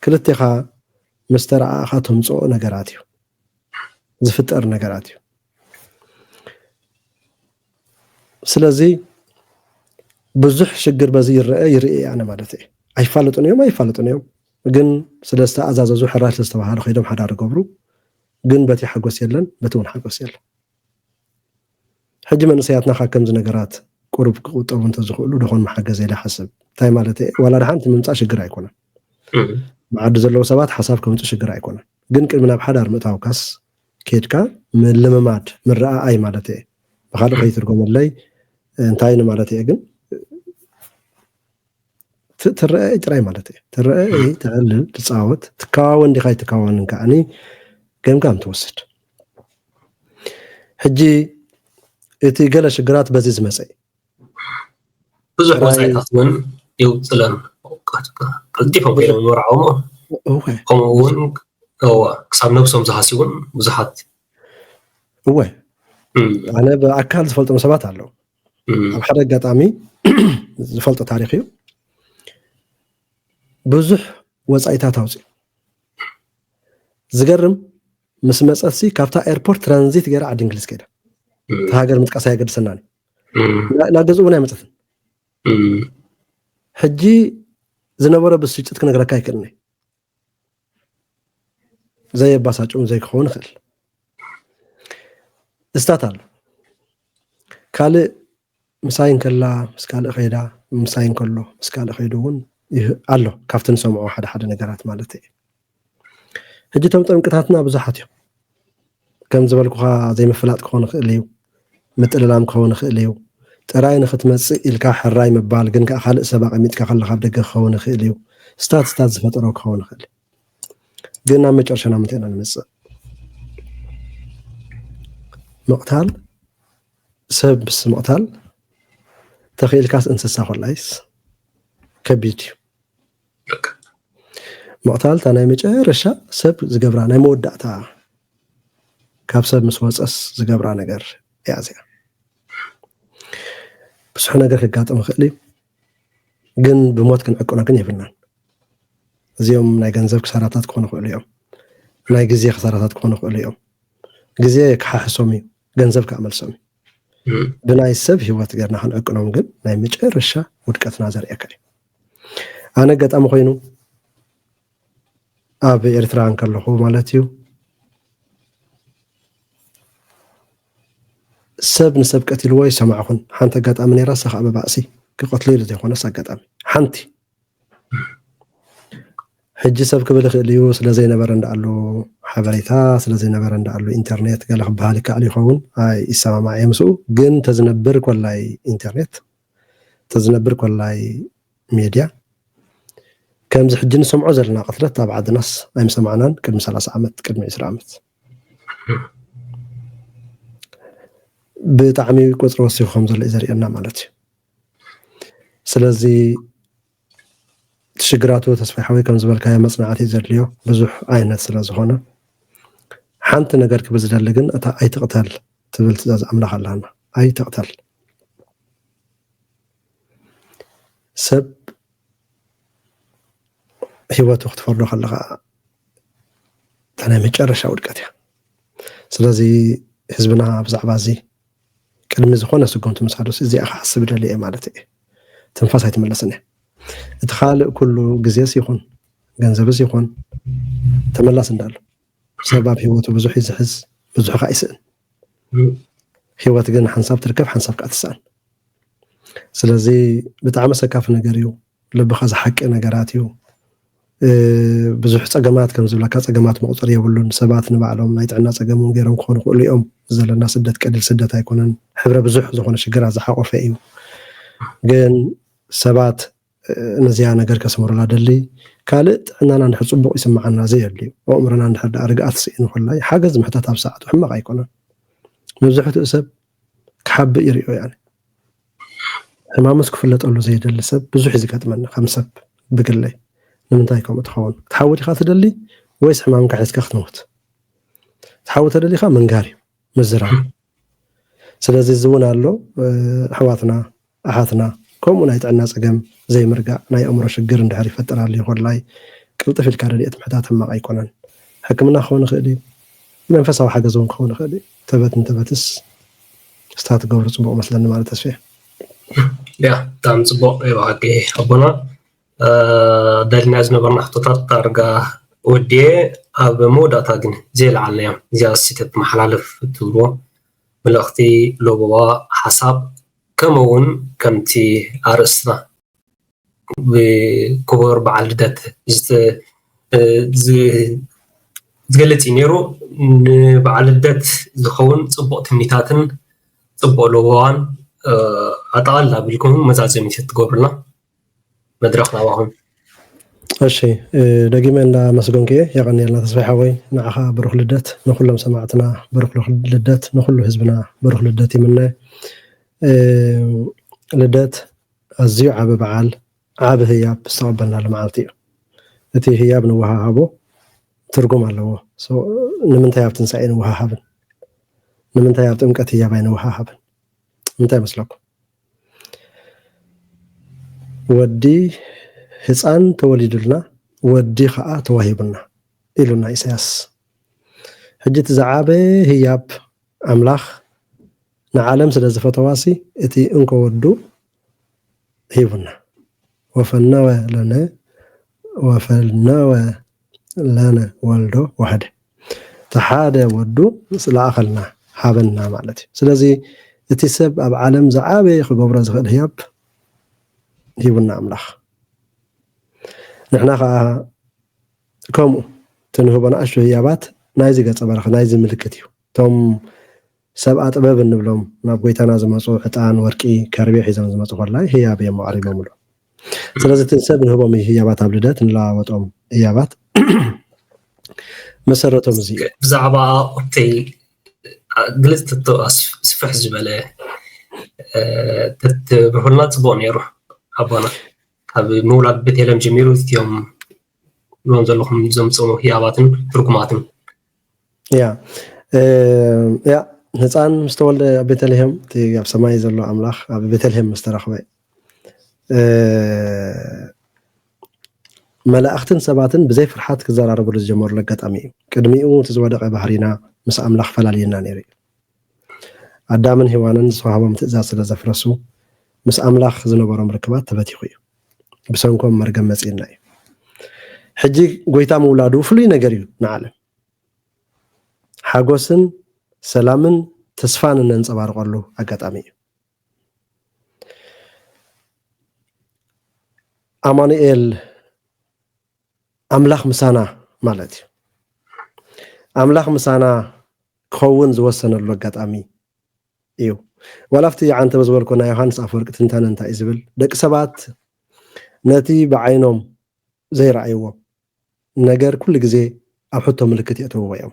ክልቴኻ ምስ ተረኣእኻ ተምጽኦ ነገራት እዩ፣ ዝፍጠር ነገራት እዩ። ስለዚ ብዙሕ ሽግር በዚ ይረአ ይርኢ ኣነ ማለት እየ። ኣይፋለጡን እዮም፣ ኣይፋለጡን እዮም። ግን ስለ ዝተኣዛዘዙ ሕራይ ስለ ዝተባሃሉ ከይዶም ሓዳር ይገብሩ። ግን በቲ ሓጎስ የለን፣ በቲ እውን ሓጎስ የለን። ሕጂ መንእሰያትና ካብ ከምዚ ነገራት ቁሩብ ክቁጠቡ እንተዝኽእሉ ደኾን መሓገዘ ኢለ ይሓስብ። እንታይ ማለት እየ? ዋላ ደሓን እቲ ምምጻእ ሽግር ኣይኮነን። እም። ብዓዲ ዘለዉ ሰባት ሓሳብ ከምጹ ሽግር ኣይኮነን። ግን ቅድሚ ናብ ሓዳር ምእታውካስ ኬድካ ምልምማድ፣ ምረኣኣይ ማለት እየ። ብኻልእ ከይትርጎመለይ እንታይ ንማለት እየ ግን ት-፣ ትረአ ጥራይ ማለት እየ። ትረአ፣ ተዕልል፣ ትጻወት፣ ትከዋወን ዲኻ ኣይትከዋወንን ከዓኒ ገምጋም ትወስድ። ሕጂ እቲ ገለ ሽግራት በዚ ዝመጸ እዩ። ብዙሕ ጥራይ ወጻኢታት እውን የውፅለን። ቀልጢፎም ብዙሕ ከይኖም ይመርዓው እሞ እወ። ከምኡ እውን እወ፣ ክሳብ ነብሶም ዝሃስዩን ብዙሓት። እወ። እም። ኣነ ብኣካል ዝፈልጦም ሰባት ኣለዉ። እም። ኣብ ሓደ ኣጋጣሚ ዝፈልጦ ታሪኽ እዩ። ብዙሕ ወጻኢታት ኣውፅኡ። ዝገርም፣ ምስ መጸትሲ ካብታ ኤርፖርት ትራንዚት ገይራ ዓዲ እንግሊዝ ከይዳ። እም። እታ ሃገር ምጥቃስ ኣየገድሰናን እዩ። እም። ና-፣ ናብ ገዝኡ እውን ኣይመጸትን። እም። ሕጂ ዝነበሮ ብስጭት ክነግረካ ኣይክእልን እየ። ዘየባሳጭውን ዘይክኸውን ይኽእል። እስታት ኣሎ። ካልእ ምሳይ እንከላ ምስ ካልእ ከይዳ፣ ምሳይ እንከሎ ምስ ካልእ ከይዱ እውን ይህ-፣ ኣሎ። ካብቲ ንሰምዖ ሓደ ሓደ ነገራት ማለት እዩ። ሕጂ እቶም ጠንቅታትና ብዙሓት እዮም። ከም ዝበልኩኻ ዘይምፍላጥ ክኸውን ይኽእል እዩ፣ ምጥልላም ክኸውን ይኽእል እዩ። ጥራይ ንኽትመጽእ ኢልካ ሕራይ ምባል ግን ከኣ ካልእ ሰብ ኣቐሚጥካ ከለኻ ኣብ ደገ ክኸውን ይኽእል እዩ። ስታት ስታት ዝፈጠሮ ክኸውን ይኽእል እዩ። ግን ናብ መጨረሻ ናብ ምንታይ ኢና ንመጽእ? ምቕታል፣ ሰብ ምስ ምቕታል ተኽኢልካስ እንስሳ ኮላይስ ከቢድ እዩ። ምቕታል እታ ናይ መጨረሻ ሰብ ዝገብራ ናይ መወዳእታ ካብ ሰብ ምስ ወፀስ ዝገብራ ነገር እያ እዚኣ። ብዙሕ ነገር ከጋጥም ይኽእል እዩ፣ ግን ብሞት ክንዕቅኖ ግን የብልናን። እዚኦም ናይ ገንዘብ ክሳራታት ክኾኑ ይኽእሉ እዮም፣ ናይ ግዜ ክሳራታት ክኾኑ ይኽእሉ እዮም። ግዜ ክሓሕሶም እዩ፣ ገንዘብ ክኣመልሶም እዩ። ብናይ ሰብ ህይወት ገርና ክንዕቅኖም ግን ናይ መጨረሻ ውድቀትና ዘርእየካ እዩ። ኣነ ኣጋጣሚ ኮይኑ ኣብ ኤርትራ እንከለኹ ማለት እዩ፣ ሰብ ንሰብ ቀቲልዎ ይሰማዕኹን። ሓንቲ ኣጋጣሚ ነይራ፣ እሳ ከዓ ብባእሲ ክቐትሎ ኢሉ ዘይኮነስ ኣጋጣሚ ሓንቲ። ሕጂ ሰብ ክብል ይኽእል እዩ፣ ስለ ዘይነበረ እንዳኣሉ ሓበሬታ፣ ስለ ዘይነበረ እንዳኣሉ ኢንተርኔት ገለ ክበሃል ይከኣል ይኸውን፣ ኣይሰማማዕ እየ ምስኡ። ግን ተዝነብር ኮላይ ኢንተርኔት፣ ተዝነብር ኮላይ ሜድያ፣ ከምዚ ሕጂ ንሰምዖ ዘለና ቅትለት ኣብ ዓድናስ ኣይምሰማዕናን ቅድሚ ሰላሳ ዓመት፣ ቅድሚ ዕስራ ዓመት። ብጣዕሚ ቁፅሪ ወሲኹ ከም ዘሎ እዩ ዘርእየና ማለት እዩ። ስለዚ እቲ ሽግራቱ ተስፋይ ሓወይ ከም ዝበልካዮ መፅናዕቲ ዘድልዮ ብዙሕ ዓይነት ስለ ዝኾነ ሓንቲ ነገር ክብል ዝደሊ ግን እታ ኣይትቕተል ትብል ትእዛዝ ኣምላኽ ኣላና። ኣይትቕተል። ሰብ ህይወቱ ክትፈርዶ ከለኻ እታ ናይ መጨረሻ ውድቀት እያ። ስለዚ ህዝብና ብዛዕባ እዚ ቅድሚ ዝኾነ ስጉምቲ ምስሓዱስ እዚኣ ክሓስብ ደሊ እየ ማለት እየ። ትንፋስ ኣይትመለስን እያ። እቲ ካልእ ኩሉ ግዜስ ይኹን ገንዘብስ ይኹን ተመላስ እንዳሉ ሰብ ኣብ ህይወቱ ብዙሕ እዩ ዝሕዝ፣ ብዙሕ ከዓ ይስእን። ህይወት ግን ሓንሳብ ትርከብ፣ ሓንሳብ ከዓ ትስኣን። ስለዚ ብጣዕሚ ኣሰካፊ ነገር እዩ። ልብኻ ዝሓቂ ነገራት እዩ። ብዙሕ ፀገማት ከም ዝብለካ ፀገማት መቑፀሪ የብሉን። ሰባት ንባዕሎም ናይ ጥዕና ፀገም እውን ገይሮም ክኾኑ ይኽእሉ እዮም። ዘለና ስደት ቀሊል ስደት ኣይኮነን። ሕብረ ብዙሕ ዝኾነ ሽግራት ዝሓቆፈ እዩ። ግን ሰባት ነዚኣ ነገር ከስምሩላ ደሊ፣ ካልእ ጥዕናና እንድሕር ፅቡቕ ይስምዓና ዘየድልዩ፣ ኣእምሮና እንድሕር ደኣ ርግኣት ስኢኑ ኮላይ ሓገዝ ምሕታት ኣብ ሰዓቱ ሕማቕ ኣይኮነን። መብዛሕትኡ ሰብ ክሓብእ ይሪኦ እየ ኣነ። ሕማምስ ክፍለጠሉ ዘይደሊ ሰብ ብዙሕ እዩ ዝገጥመኒ ከም ሰብ ብግለይ። ንምንታይ ከምኡ ትኸውን? ክትሓዊ ዲኻ ትደሊ ወይስ ሕማምካ ሒዝካ ክትሞት? ክትሓዊ ተደሊኻ ምንጋር እዩ ምዝራብ። ስለዚ እዚ እውን ኣሎ፣ ኣሕዋትና ኣሓትና ከምኡ ናይ ጥዕና ፀገም ዘይምርጋእ ናይ ኣእምሮ ሽግር እንድሕር ይፈጥር ኣልዩ ኮላይ ቅልጥፍ ኢልካ ረድኤት ምሕታት ሕማቕ ኣይኮነን። ሕክምና ክኸውን ይኽእል እዩ፣ መንፈሳዊ ሓገዝ እውን ክኸውን ይኽእል እዩ። ተበት ንተበትስ ስታ ትገብሩ ፅቡቕ መስለኒ ማለት ተስፍየ። ያ ብጣዕሚ ፅቡቕ እዩ ሓቂ ኣቦና። ደሊና ዝነበርና ሕቶታት ዳርጋ ወዲኤ ኣብ መወዳእታ ግን ዘይለዓልናዮም እዚኣ ስቴት መሓላለፍ እትብልዎ መልእኽቲ ለበዋ ሓሳብ ከምኡ እውን ከምቲ ኣርእስትና ብክቡር በዓል ልደት ዝገልጽ እዩ ነይሩ። ንበዓል ልደት ዝኸውን ፅቡቕ ትምኒታትን ፅቡቕ ለበዋን ኣጠቓልል ኣቢልኩም መዛዘሚታት ትገብሩልና። መድረኽ ናባኹም። እሺ፣ ደጊመ እንዳመስገንኩ እየ። የቐንየልና ተስፋይ ሓወይ፣ ንዓኻ ብሩኽ ልደት፣ ንኹሎም ሰማዕትና ብሩኽ ልደት፣ ንኹሉ ህዝብና ብሩኽ ልደት ይምነ። ልደት ኣዝዩ ዓቢ በዓል፣ ዓቢ ህያብ ዝተቐበልናሉ መዓልቲ እዩ። እቲ ህያብ ንወሃሃቦ ትርጉም ኣለዎ። ንምንታይ ኣብ ትንሳኤ ንወሃሃብን? ንምንታይ ኣብ ጥምቀት ህያብ ኣይንወሃሃብን? እንታይ ይመስለኩም? ወዲ ህፃን ተወሊዱልና፣ ወዲ ከዓ ተዋሂቡና ኢሉና ኢሳያስ። ሕጂ እቲ ዝዓበየ ህያብ ኣምላኽ ንዓለም ስለ ዝፈተዋሲ እቲ እንኮ ወዱ ሂቡና። ወፈነወ ለነ ወፈነወ ለነ ወልዶ ዋሕደ፣ እቲ ሓደ ወዱ ለኣኸልና ሃበና ማለት እዩ። ስለዚ እቲ ሰብ ኣብ ዓለም ዝዓበየ ክገብሮ ዝኽእል ህያብ ሂቡና ኣምላኽ። ንሕና ከዓ ከምኡ እቲ ንህቦ ንኣሽቱ ህያባት ናይዚ ገፀ በረኸት ናይዚ ምልክት እዩ። እቶም ሰብኣ ጥበብ እንብሎም ናብ ጎይታና ዝመፁ ዕጣን፣ ወርቂ፣ ከርቤ ሒዞም ዝመፁ ኮላይ ህያብ እዮም ኣቕሪቦምሉ። ስለዚ እቲ ሰብ ንህቦም ህያባት ኣብ ልደት ንለዋወጦም ህያባት መሰረቶም እዚ እዩ። ብዛዕባ ኦብተይ ግልጽ ትቶ ስፍሕ ዝበለ ትብርሁልና ጽቡቅ ነይሩ ኣቦና። ካብ ምውላድ ቤተልሔም ጀሚሩ እዚኦም ዘለኹም ዘምፅሙ ህያባትን ትርጉማትን ያ ያ ህፃን ምስ ተወልደ ኣብ ቤተልሔም እቲ ኣብ ሰማይ ዘሎ ኣምላኽ ኣብ ቤተልሔም ምስ ተረኽበ መላእኽትን ሰባትን ብዘይ ፍርሓት ክዘራረብሉ ዝጀመሩሉ ኣጋጣሚ እዩ። ቅድሚኡ እቲ ዝወደቐ ባህሪና ምስ ኣምላኽ ፈላልየና ነይሩ እዩ። ኣዳምን ሄዋንን ዝተዋህቦም ትእዛዝ ስለ ዘፍረሱ ምስ ኣምላኽ ዝነበሮም ርክባት ተበቲኹ እዩ። ብሰንኮም መርገም መጺእና እዩ። ሕጂ ጎይታ ምውላዱ ፍሉይ ነገር እዩ ንዓለም። ሓጎስን ሰላምን ተስፋን እነንጸባርቐሉ ኣጋጣሚ እዩ። ኣማኑኤል ኣምላኽ ምሳና ማለት እዩ። ኣምላኽ ምሳና ክኸውን ዝወሰነሉ ኣጋጣሚ እዩ። ዋላ ኣብቲ ዓንተበ ዝበልኮ ናይ ዮሃንስ ኣፈወርቂ ትንታነ እንታይ እዩ ዝብል? ደቂ ሰባት ነቲ ብዓይኖም ዘይረኣይዎ ነገር ኩሉ ግዜ ኣብ ሕቶ ምልክት የእትውዎ እዮም።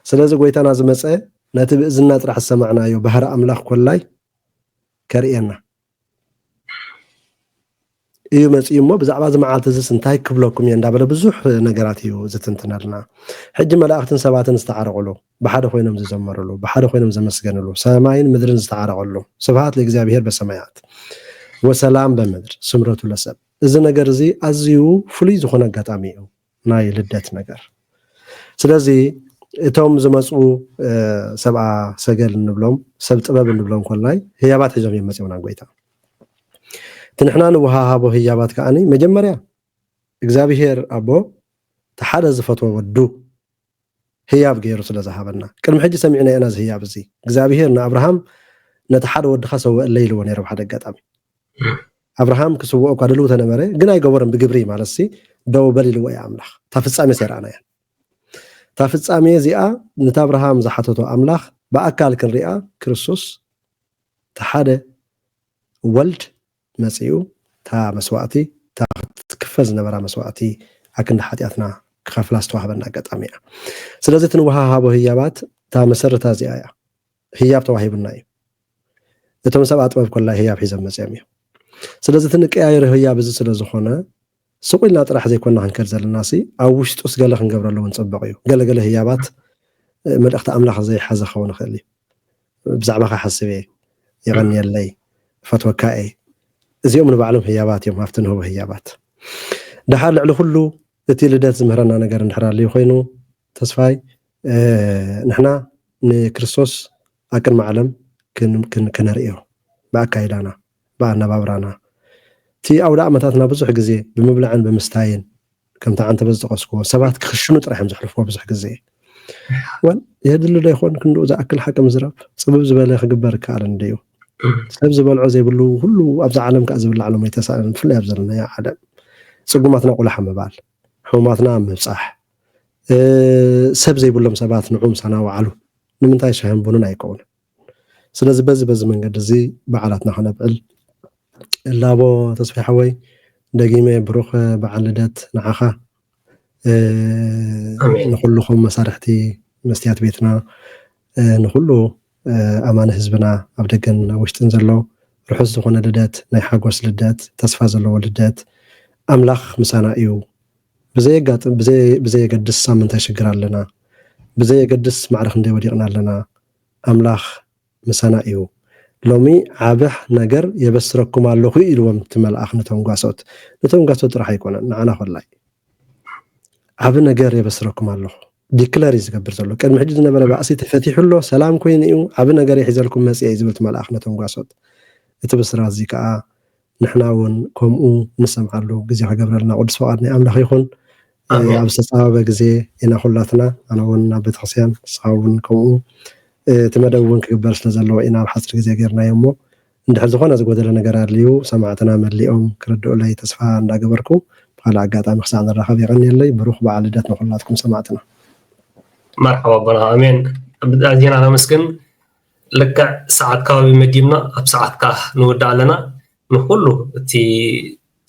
ስለዚ ጎይታና ዝመፀ ነቲ ብእዝና ጥራሕ ዝሰማዕናዮ ባህሪ ኣምላኽ ኮላይ ከርእየና እዩ መፂኡ እሞ ብዛዕባ እዚ መዓልቲ እዚስ እንታይ ክብለኩም እየ እንዳበለ ብዙሕ ነገራት እዩ ዝትንትነልና። ሕጂ መላእኽትን ሰባትን ዝተዓረቑሉ፣ ብሓደ ኮይኖም ዝዘመሩሉ፣ ብሓደ ኮይኖም ዘመስገንሉ፣ ሰማይን ምድርን ዝተዓረቐሉ፣ ስብሃት ለእግዚኣብሔር በሰማያት ወሰላም በምድር ስምረቱ ለሰብ። እዚ ነገር እዚ ኣዝዩ ፍሉይ ዝኾነ ኣጋጣሚ እዩ ናይ ልደት ነገር። ስለዚ እቶም ዝመፁ ሰብኣ ሰገል እንብሎም ሰብ ጥበብ እንብሎም ኮላይ ህያባት ሒዞም እዮም መፂኦም ናብ ጎይታ። እቲ ንሕና ንወሃሃቦ ህያባት ከዓኒ መጀመርያ እግዚኣብሄር ኣቦ እቲ ሓደ ዝፈትዎ ወዱ ህያብ ገይሩ ስለ ዝሃበና ቅድሚ ሕጂ ሰሚዕና ኢና። እዚ ህያብ እዚ እግዚኣብሄር ንኣብርሃም ነቲ ሓደ ወድኻ ሰውእለይ ኢልዎ ነይሩ ብሓደ ኣጋጣሚ ኣብርሃም ክስውኦ እኳ ድልው ተነበረ ግን ኣይገበሮን ብግብሪ ማለት ሲ ደው በል ኢልዎ እዩ ኣምላኽ። እታ ፍጻሜ ሰይረኣና እያ። እታ ፍጻሜ እዚኣ ነቲ ኣብርሃም ዝሓተቶ ኣምላኽ ብኣካል ክንሪኣ ክርስቶስ እቲ ሓደ ወልድ መጺኡ እታ መስዋእቲ እታ ክትክፈል ዝነበራ መስዋእቲ ኣክንዲ ሓጢኣትና ክኸፍላ ዝተዋህበና ኣጋጣሚ እያ። ስለዚ እቲ ንወሃሃቦ ህያባት እታ መሰረታ እዚኣ እያ። ህያብ ተዋሂቡና እዩ። እቶም ሰብኣ ጥበብ ኮላይ ህያብ ሒዞም መፅኦም እዮም። ስለዚ እቲ ንቀያየሮ ህያብ እዚ ስለ ዝኾነ ስቕ ኢልና ጥራሕ ዘይኮና ክንከድ ዘለና ሲ ኣብ ውሽጡስ ገለ ክንገብረሉ እውን ፅቡቕ እዩ። ገለገለ ህያባት መልእኽቲ ኣምላኽ ዘይሓዘ ክኸውን ይኽእል እዩ። ብዛዕባኻ ሓስብ እየ፣ የቐንየለይ፣ ፈትወካ እየ። እዚኦም ንባዕሎም ህያባት እዮም ኣብቲ ንህቦ ህያባት። ደሓር ልዕሊ ኩሉ እቲ ልደት ዝምህረና ነገር እንድሕር ኣልዩ ኮይኑ ተስፋይ ንሕና ንክርስቶስ ኣብ ቅድሚ ዓለም ክነርእዮ ብኣካይዳና ብኣነባብራና እቲ ኣውደ ዓመታትና ብዙሕ ግዜ ብምብላዕን ብምስታይን ከምቲ ዓንተበ ዝጠቐስክዎ ሰባት ክኽሽኑ ጥራሕ እዮም ዘሕልፍዎ ብዙሕ ግዜ ወል የድሊ ዶ ይኾን ክንድኡ ዝኣክል ሓቂ ምዝራብ ፅብብ ዝበለ ክግበር ይከኣል እንድዩ ሰብ ዝበልዖ ዘይብሉ ኩሉ ኣብዛ ዓለም ከዓ ዝብላዕ ሎም ኣይተሳእለን ብፍላይ ኣብ ዘለናዮ ዓለም ፅጉማትና ቁላሕ ምባል ሕሙማትና ምብፃሕ ሰብ ዘይብሎም ሰባት ንዑ ምሳና ውዓሉ ንምንታይ ሻህን ቡንን ኣይከውንን ስለዚ በዚ በዚ መንገዲ እዚ በዓላትና ከነብዕል ላቦ ተስፋ ሓወይ ደጊመ ብሩኽ በዓል ልደት ንዓኻ ንኩልኹም መሳርሕቲ መስትያት ቤትና ንኩሉ ኣማኒ ህዝብና ኣብ ደገን ኣብ ውሽጥን ዘሎ ርሑስ ዝኾነ ልደት ናይ ሓጎስ ልደት ተስፋ ዘለዎ ልደት ኣምላኽ ምሳና እዩ ብዘየጋጥም ብዘየገድስ ኣብ ምንታይ ሽግር ኣለና ብዘየገድስ ማዕረ ክንደይ ወዲቕና ኣለና ኣምላኽ ምሳና እዩ ሎሚ ዓብሕ ነገር የበስረኩም ኣለኹ ኢልዎም እቲ መልኣኽ ነቶም ጓሶት ነቶም ጓሶት ጥራሕ ኣይኮነን ንዓና ኮላይ ዓብ ነገር የበስረኩም ኣለኹ ዲክለር እዩ ዝገብር ዘሎ ቅድሚ ሕጂ ዝነበረ ባእሲ ተፈቲሑ ኣሎ ሰላም ኮይኑ እዩ ዓብ ነገር ይሒዘልኩም መፅአ እዩ ዝብል እቲ መልኣኽ ነቶም ጓሶት እቲ ብስራት እዚ ከዓ ንሕና እውን ከምኡ ንሰምዓሉ ግዜ ክገብረልና ቅዱስ ፍቓድ ናይ ኣምላኽ ይኹን ኣብ ዝተፃበበ ግዜ ኢና ኩላትና ኣነ እውን ናብ ቤተክርስትያን ንስኻ እውን ከምኡ እቲ መደብ እውን ክግበር ስለ ዘለዎ ኢና ኣብ ሓፂር ግዜ ገይርናዮ እሞ እንድሕር ዝኾነ ዝጎደለ ነገር ኣድልዩ ሰማዕትና መሊኦም ክርድኡለይ ተስፋ እንዳገበርኩ ብካልእ ኣጋጣሚ ክሳዕ ንራኸብ የቐንየለይ ብሩኽ በዓል ልደት ንኩላትኩም ሰማዕትና መርሓባ ኣቦና ኣሜን ኣዝና ነመስግን። ልክዕ ሰዓት ከባቢ መዲብና፣ ኣብ ሰዓትካ ንወድእ ኣለና። ንኩሉ እቲ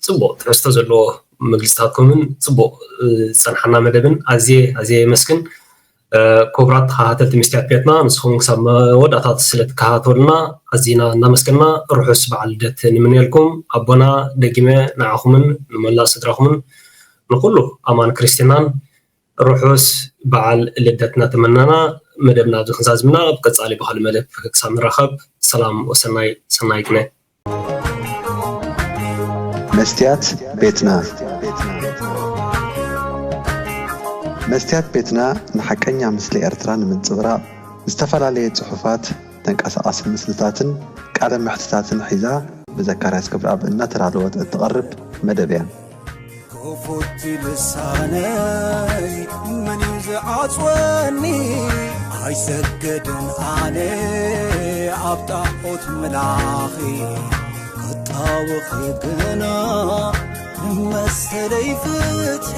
ጽቡቕ ትሕዝቶ ዘለዎ መግልጽታትኩምን ጽቡቕ ዝጸንሓና መደብን ኣዝየ ኣዝየ የመስግን። ክቡራት ተኸታተልቲ መስትያት ቤትና፣ ንስኹም ክሳብ መወዳእታ ስለ ትከታተሉና ኣዝና እናመስገና፣ ርሑስ በዓል ልደት ንምንየልኩም። ኣቦና፣ ደጊመ ንዓኹምን ንመላእ ስድራኹምን ንኹሉ ኣማን ክርስትናን ርሑስ በዓል ልደት እናተመናና፣ መደብና ኣብዚ ክንዛዝምና፣ ኣብ ቀጻሊ ብኻልእ መደብ ክሳብ ንራኸብ፣ ሰላም ወሰናይ፣ ሰናይ ግነ። መስትያት ቤትና። መስትያት ቤትና ንሓቀኛ ምስሊ ኤርትራ ንምንጽብራቕ፣ ዝተፈላለየ ጽሑፋት፣ ተንቀሳቓሲ ምስልታትን ቃለ መሕትታትን ሒዛ ብዘካርያስ ክብረኣብ እናተዳለወት እትቐርብ መደብ እያ። ክፉት ልሳነይ መን እዩ ዝዓጽወኒ? ኣይሰገድን ኣነ ኣብ ጣዖት ምላኺ ክጣወኺ ግና መሰለይ ፍትሒ